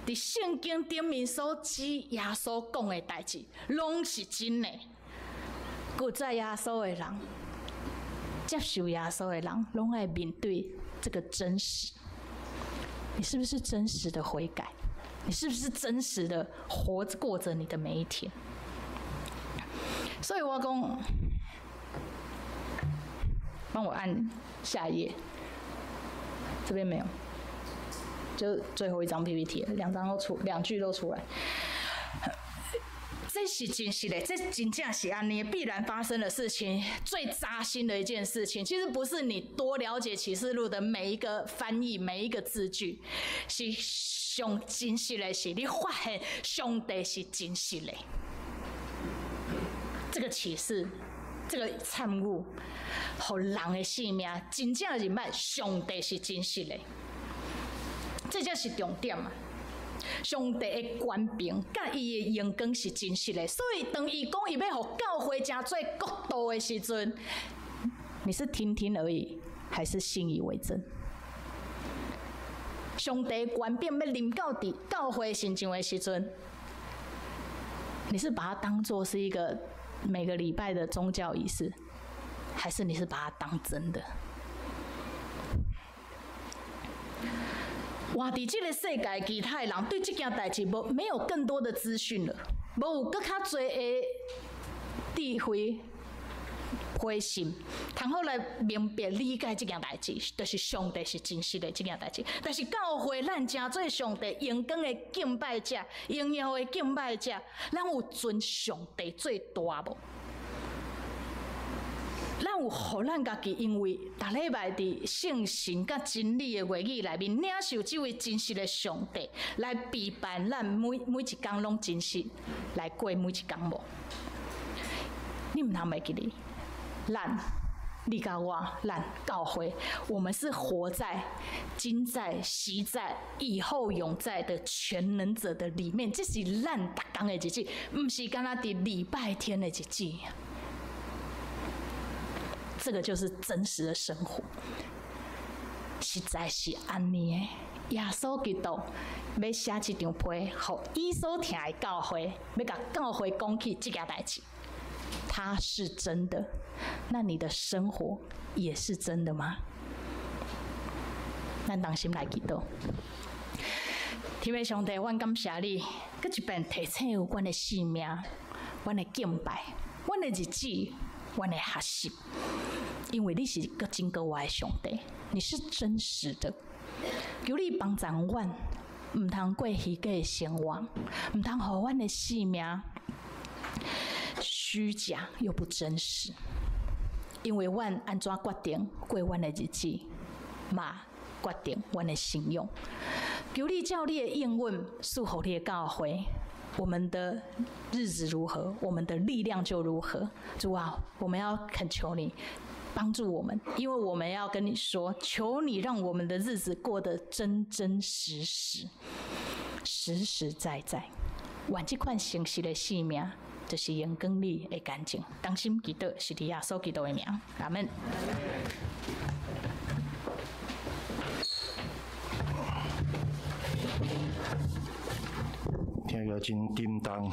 佇聖經頂面所指耶穌講的代誌，攏是真的。記載耶穌的人，接受耶穌的人，攏愛面對這個真實。你是不是真實的悔改？你是不是真實的活過著你的每一天？所以我講，幫我按下一頁，這邊沒有。就最後一張 PPT，兩張都出，兩句都出來。這是真實的，這真正是按呢必然發生的事情，最扎心的一件事情，其實不是你多了解啟示錄的每一個翻譯、每一個字句，是上真實的是，你發現上帝是真實的。這個啟示，這個參悟，予人的性命真正認捌上帝是真實的。這才是重點嘛！上帝的權柄佮伊的榮光是真實的，所以當伊講伊欲予教會成做國度的時陣，你是聽聽而已，還是信以為真？上帝權柄欲臨到佇教會身上的時陣，你是把它當做是一個每個禮拜的宗教儀式，還是你是把它當真的？活佇這個世界，其他的人對這件代誌無沒有更多的資訊了，無有閣較濟的智慧、批信，通好來明白理解這件代誌，就是上帝是真實的這件代誌。但是教會咱成做上帝榮光的敬拜者、榮耀的敬拜者，咱有尊上帝做大無？咱敢有予咱家己，因為逐禮拜佇聖神佮真理的話語內面，領受這位真實的上帝來陪伴咱每每一工攏真實來過每一工無？你毋通袂記得，咱，你佮我，咱教會，我們是活在今在、昔在、以後永在的全能者的裡面，這是咱逐工的日子，毋是干焦佇禮拜天的日子。這個就是真實的生活，實在是按呢的。耶穌基督欲寫這張批，予伊所疼的教會，欲共教會講起這件代誌。他是真的，那你的生活也是真的嗎？咱同心來祈禱。天父上帝，阮感謝你，閣一遍提醒阮的生命，阮的敬拜，阮的日子，阮的學習，因為你是閣真閣活的上帝，你是真實的。求你幫助阮，毋通過虛假的生活，毋通予阮的生命虛假又不真實，因為阮按怎決定過阮的日子，嘛決定阮的信仰。求你照你的應允賜予你的教會，我們的日子如何，我們的力量就如何。主啊，我們要懇求你幫助我們，因為我們要跟你說，求你讓我們的日子過得真真實實、實實在在。願這款誠實的生命，就是榮光你的見證。同心祈禱，是佇耶穌基督的名，阿門。聽起來真沉重，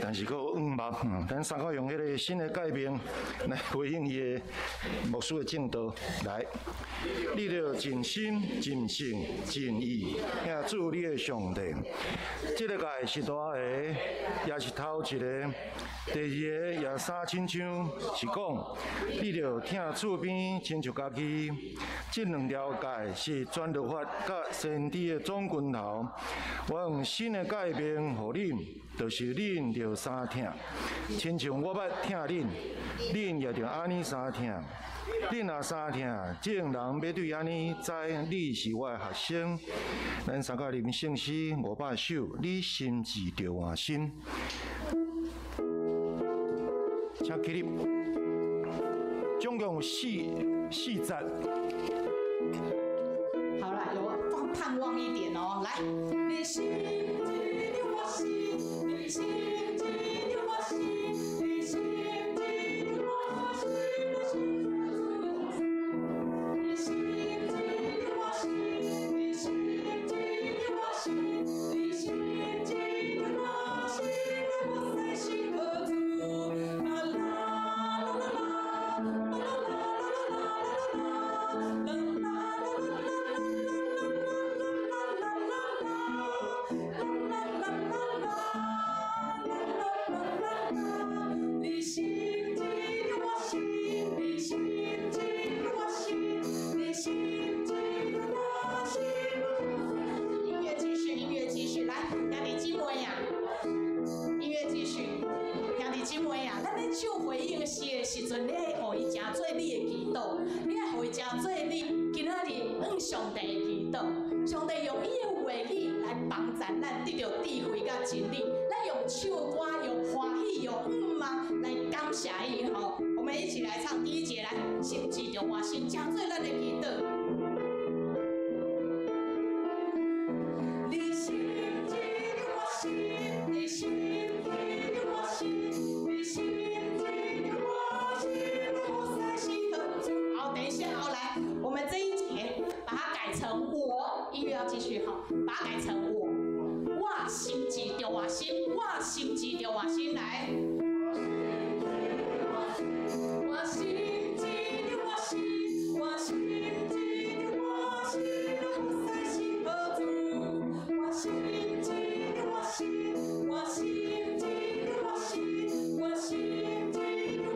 但是閣有向望。咱三個用彼个新的誡命來回應伊的牧師的證道來。你著盡心、盡性、盡意，疼主你的上帝。這个誡是大个，也是頭一个。第二个也相親像，是講你著疼厝邊親像家己。這兩條誡是全律法佮先知的總根頭。我用新的誡命予恁，就是恁著相疼，親像我捌疼恁，恁也著按呢相疼。恁若相疼，眾人欲對按呢知你是我的學生。咱三個啉聖詩500首，你心志著換新。請起立，總共有四四節。好啦，有放盼望一點哦，來。你心志著我心，你心志著我心，你心志著我心，你心志著我心，你心志著我心，你心志著我心，我在心何處？啦啦啦啦啦啦啦啦啦啦啦啦啦啦啦。你心志著我心，你心志著我心，你心志著我心。音樂繼續，音樂繼續，來，兄弟姊妹啊，音樂繼續，兄弟姊妹啊，咱咧唱回應詩的時陣，你愛予伊成做你的祈禱，你愛予伊成做你今仔日向上帝的祈禱。上帝用伊的話語來幫助咱得著智慧佮真理，咱用唱歌、用歡喜、用向望來感謝伊吼。我們一起來唱第一節，來，心志著換新，成做咱的祈禱。你心志著我心，你心志著我心，你心志著我心，我在心何處？好，等一下，好，來，我們這一節把它改成我，音樂要繼續哈，把它改成我，我心志著換新，我心志著換新，來。我心志著我心，我心志著我心，我在心何處？我心志著我心，我心志著我心，我心志著我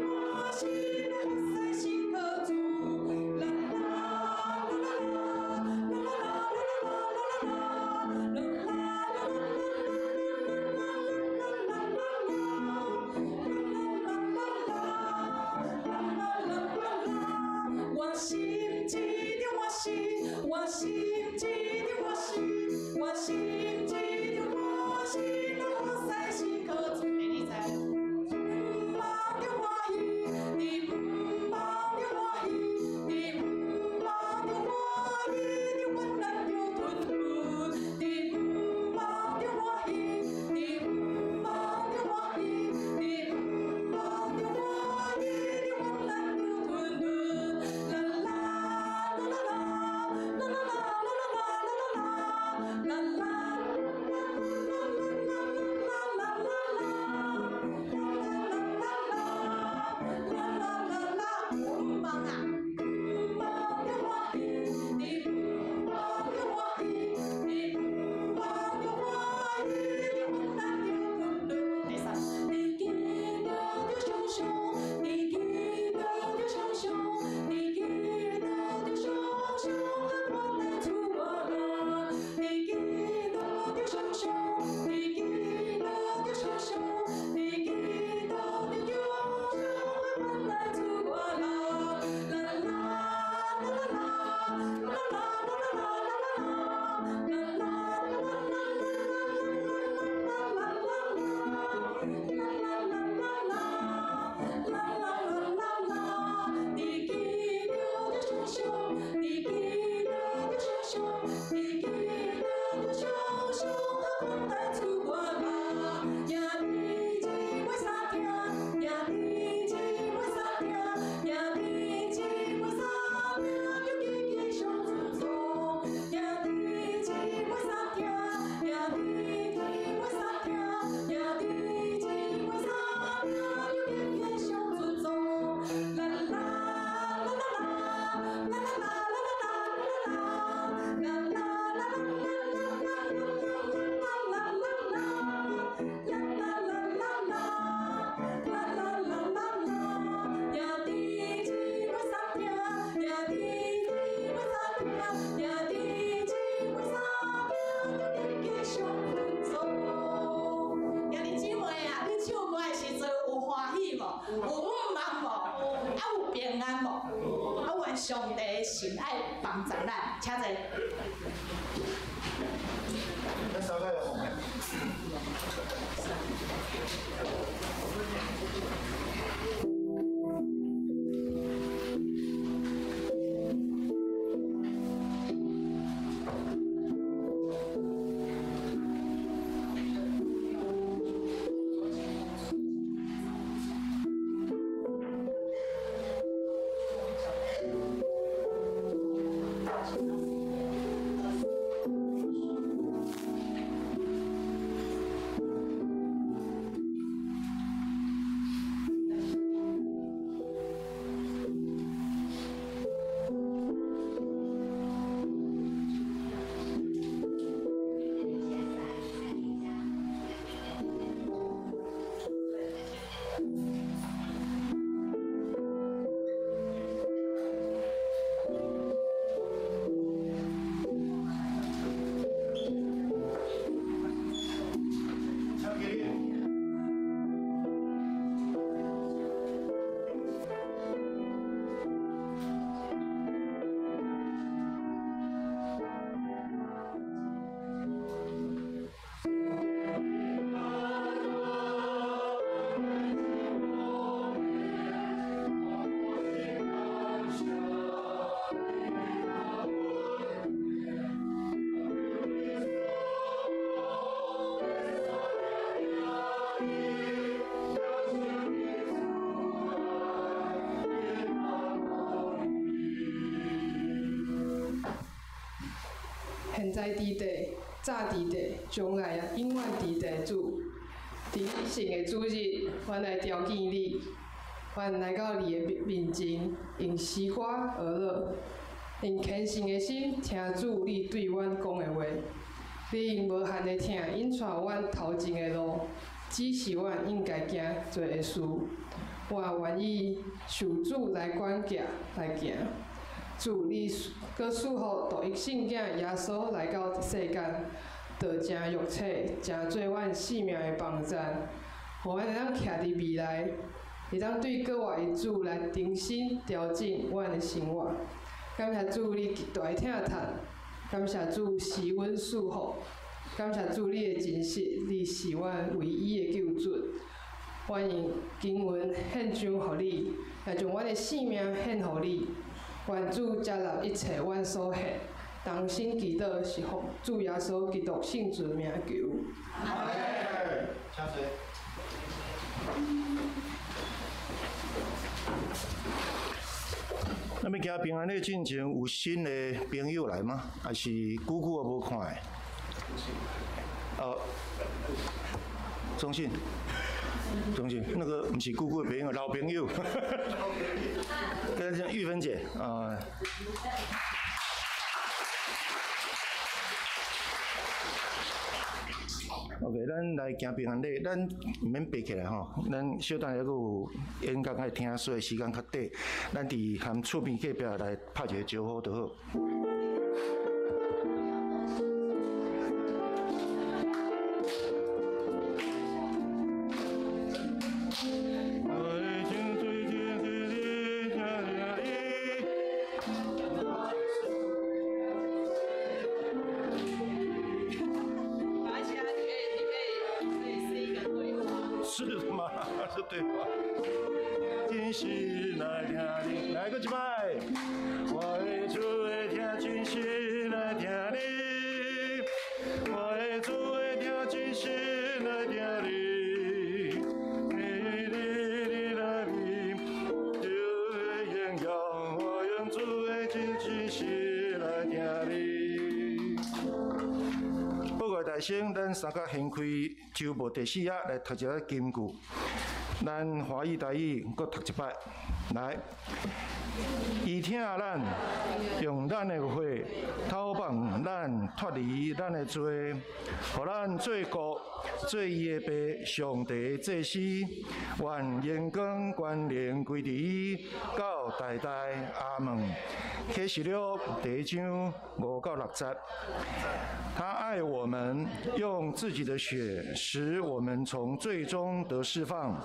心，我在心何處？啦啦啦啦啦啦啦啦啦啦啦啦啦啦啦。上帝的神爱帮助咱，请坐。现在伫地，早伫地，将来也永远伫地主。伫你圣的主日，阮来朝见你，阮来到你的面前，用诗歌而乐，用虔诚的心听主你对阮讲的话。你用无限的疼引带阮头前的路，指示阮应该行做的事。我愿意受主来管教来行。主，你阁赐予独一圣子耶稣来到世间，道成肉体，成做阮性命的帮赞，予阮会当徛伫未来，会当对阁活的主来重新调整阮的生活。感谢主，你极大的疼痛，感谢主赐阮祝福，感谢主你的真实，你是阮唯一的救主。阮用经文献上予你，也将阮的性命献予你。愿主接纳一切阮所献，同心祈祷是奉主耶稣基督圣尊名求。阿门。请坐。咱欲行平安礼进前，有新的朋友来吗？还是久久仔无看的？哦，钟信，钟信，那个毋是久久的朋友，老朋友。跟讲玉芬姐啊。OK，咱来行平安礼，咱毋免爬起来吼，咱小等下阁有演讲爱听，所以时间较短，咱伫含厝边隔壁来拍一个招呼就好。是吗？是对话。真心来听你，来阁一摆。我的主会听，真心来听来先，咱三甲掀开周报第四页来读一下金句。咱华语、台语阁读一摆，来。伊疼咱，用咱的血讨放咱脫離咱的罪，予咱做國，做伊的爸，上帝的祭司，願榮光權能歸佇伊，到代代。阿門。啟示錄第一章5到6節，他愛我們，用自己的血使我們從罪中得釋放，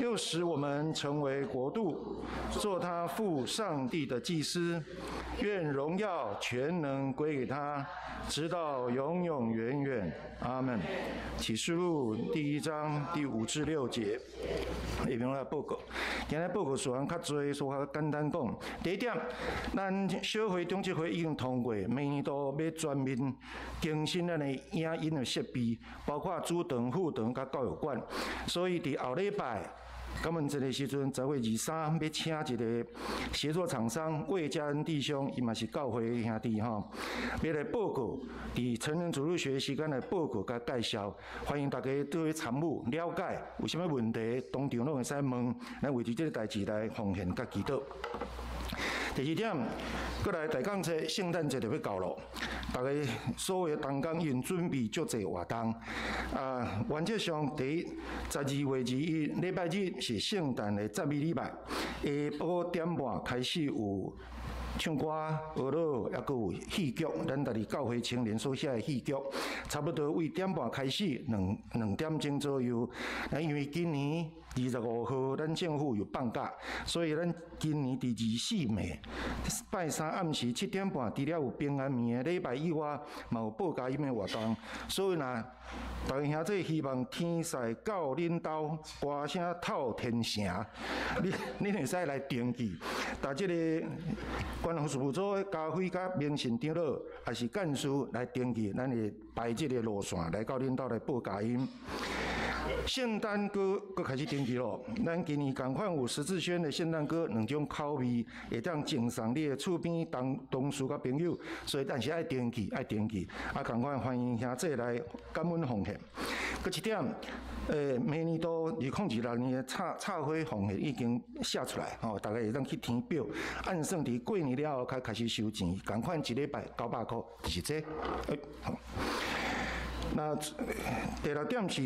又使我們成為國度，做他父上帝的祭司。願榮耀權能歸給他，直到永永遠遠。阿門。啟示錄第一章第5至6節，下面我來報告。今日報告事項較濟，所以較簡單講。第一點，咱小會長執會已經通過，明年度欲全面更新咱的影音的設備，包括主堂、副堂佮教育館。所以佇後禮拜感恩節的時陣，10月23，欲請一个協作廠商魏家恩弟兄，伊嘛是教會的兄弟吼，欲來報告，佇成人主日學時間來報告佮介紹，歡迎大家做伙參與了解，有啥物問題當場攏會使問，咱為著這个代誌來奉獻佮祈禱。第二點，閣來大港節、聖誕節就欲到咯，逐家所有同工已經準備足濟活動。啊，原則上，第一，12月21禮拜日是聖誕的讚美禮拜，下晡點半開始有唱歌、學樂，抑閣有戲劇，咱家己教會青年所寫的戲劇，差不多為點半開始，兩點鐘左右。那因為今年25號，咱政府有放假，所以咱今年佇24暝拜三暗時7點半，除了有平安暝的禮拜以外，嘛有報佳音的活動。所以若大家兄弟希望天使到恁兜，歌聲透天城，你會使來登記。但這個關懷事務組的家輝佮明信長老，也是幹事來登記，咱會排這個路線來到恁兜來報佳音。聖誕歌閣開始登記咯，咱今年仝款有十字宣的聖誕歌兩種口味，會當贈送你的厝邊同事佮朋友，所以但是愛登記，愛登記，啊，仝款歡迎兄弟來感恩奉獻。閣一點，明年度2026年的插花奉獻已經寫出來，吼，大家會當去填表，按算佇過年了後才開始收錢，仝款一禮拜900箍，就是這個。好。那第六點是，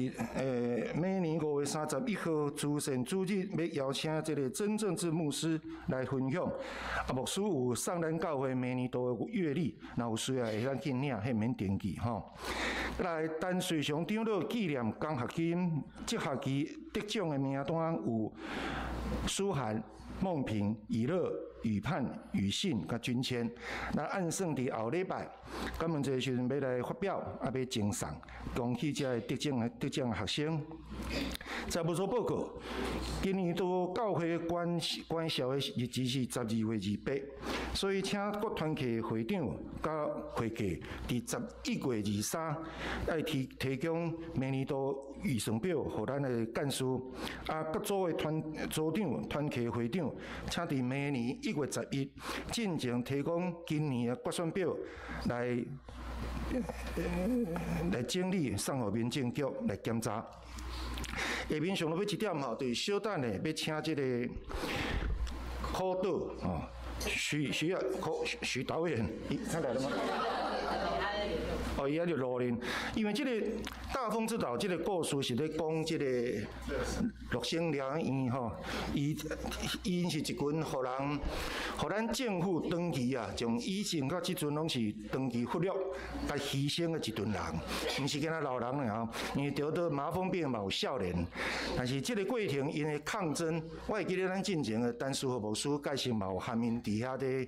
明年5月31號慈善主日，欲邀請這个曾正志牧師來分享。啊，牧師有送咱教會明年度的月曆，若有需要會當去領，彼免登記吼。來，陳瑞祥長老紀念獎學金，這學期得獎的名單有舒涵、夢萍、以樂、宇盼、宇信佮君謙。那按算佇後禮拜，感恩節的時陣欲來發表，啊，欲贈送，恭喜這个得獎的學生。財務組報告，今年度教會關銷的日子是12月28，所以請各團契會長佮會計，佇11月23愛提供明年度預算表，予咱的幹事。啊，各組的團組長、團契會長，請佇明年1月11進前提供今年的決算表來整理，送予民政局來檢查。下面上落尾一點吼，就是小等下欲請這個苦導吼，徐徐啊，徐導演，他來了嗎？哦，伊還佇路呢，因為這个大風之島這个故事是咧講這个樂生療養院吼，𪜶是一群予人，予咱政府長期啊，從以前到這陣攏是長期忽略、共犧牲的一群人，毋是干焦老人爾吼，因為得到麻風病嘛有少年，但是這个過程𪜶的抗爭，我會記得咱進前的陳思和牧師介紹嘛有含𪜶佇遐咧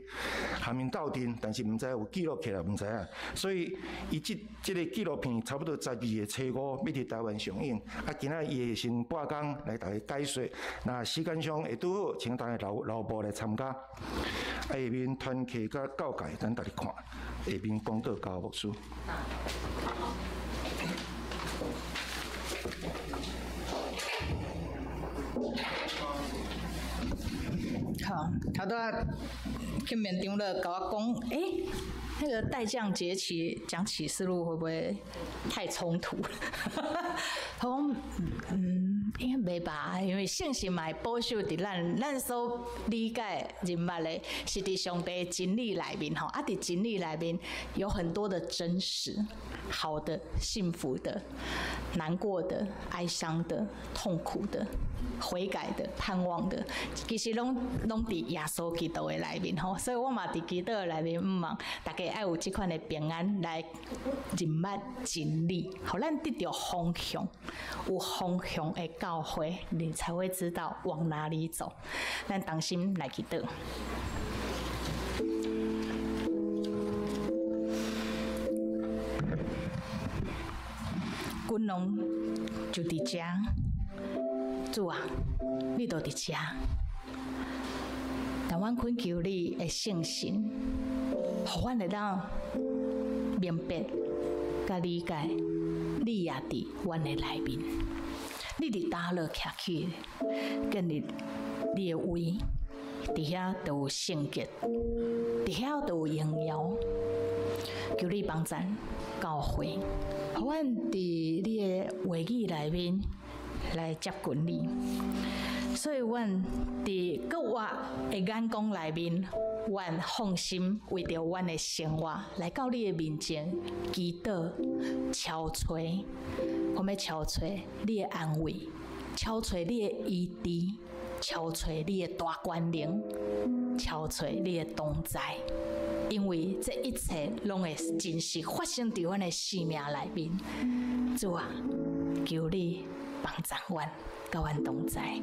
含𪜶鬥陣，但是毋知有記錄起來，毋知影，所以伊這个紀錄片差不多12月初5欲佇台灣上映，啊，今仔伊會先半工來逐家解說，若時間上會拄好，請大家留步來參加。啊，下面團契佮教界，咱逐日看。下面講道交牧師。好，頭拄仔去面長老共我講，欸。那个帶降節期講啟示錄會不會太衝突？他講，應該袂吧，因為聖神嘛會保守佇咱，咱所理解認捌的，是佇上帝真理內面吼，啊，佇真理內面有很多的真實，好的、幸福的、難過的、哀傷的、痛苦的、悔改的、盼望的，其實攏佇耶穌基督的內面吼，所以我嘛佇基督的內面，毋望大家愛有這款的平安來認捌真理，予咱得著方向，有方向的教會，你才會知道往哪裡走。咱同心來祈禱。君王就佇遮，主啊，你都佇遮。但阮懇求你的聖神，予阮會當明白佮理解，你也佇阮的內面。你佇倒落徛起，建立你的位，佇遐就有聖潔，佇遐就有榮耀。求你幫贊教會，予阮佇你的話語內面來接近你。所以，阮佇閣活的眼光內面，阮放心為著阮的生活來到你的面前祈禱、敲揣，我欲敲揣你的安慰，敲揣你的醫治，敲揣你的大權能，敲揣你的同在。因為這一切攏會真實發生佇阮的生命內面。主啊，求你幫助阮，佮阮同在，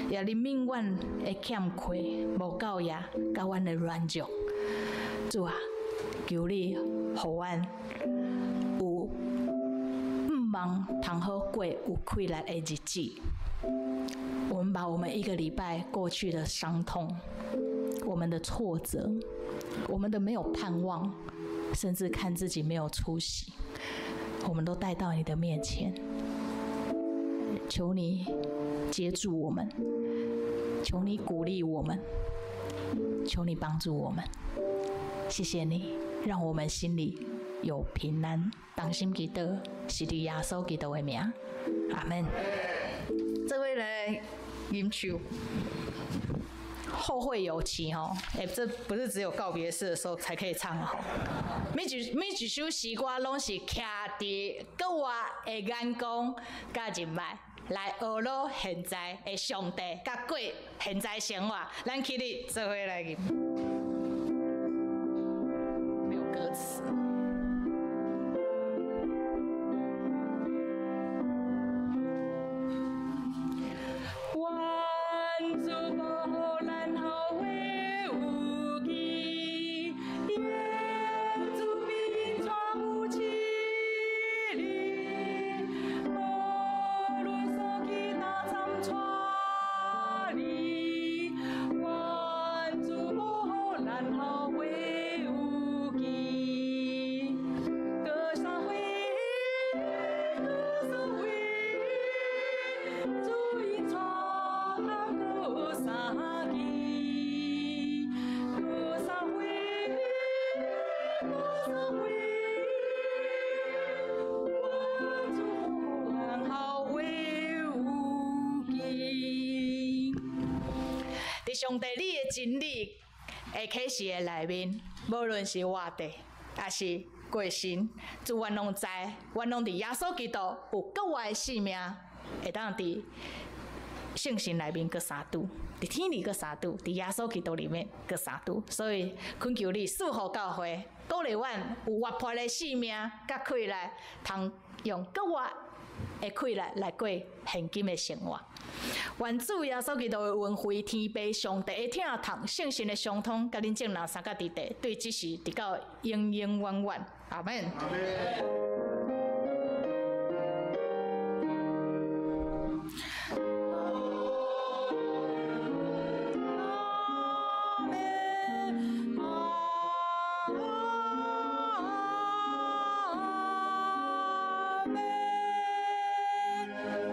也憐憫阮的欠缺、無夠額，佮阮的軟弱。主啊，求你予阮有毋望通好過有氣力的日子。我們把我們一個禮拜過去的傷痛、我們的挫折、我們的沒有盼望，甚至看自己沒有出息，我們都帶到你的面前，求你接住我們，求你鼓勵我們，求你幫助我們。謝謝你，讓我們心裡有平安。同心祈禱，是佇耶穌基督的名，阿們。這位來飲酒。後會有期吼，欸，這不是只有告別式的時候才可以唱吼。每一首詩歌攏是徛佇閣活的眼光佮人脈來學囉現在的上帝，佮過現在生活。咱起立做伙來吟。沒有歌詞。上帝，你的真理的啟示的內面，無論是活的，抑是過身，主阮攏知，阮攏佇耶穌基督有閣活的生命，會當佇聖神內面閣相拄，佇天裡閣相拄，佇耶穌基督裡面閣相拄。所以懇求你賜福教會，鼓勵阮有活潑的生命，佮氣力，通用閣活的氣力來過現今的生活。願主耶穌基督的恩惠、天父上帝的疼痛、聖神的相通，佮恁眾人三甲佇地，對這時直到永永遠遠。阿們。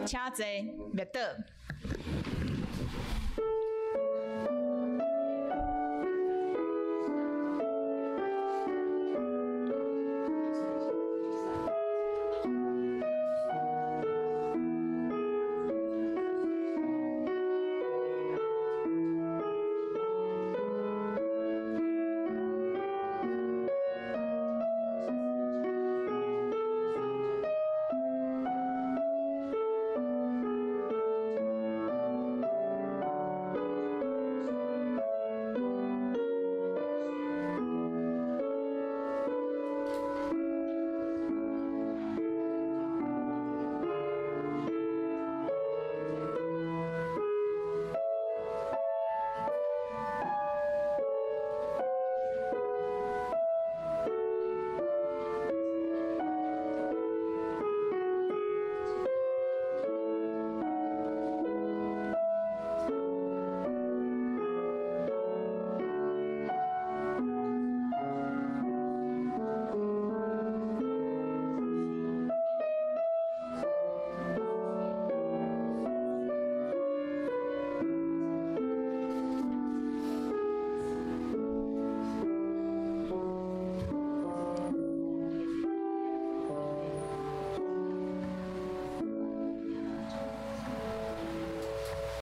請坐，滅倒。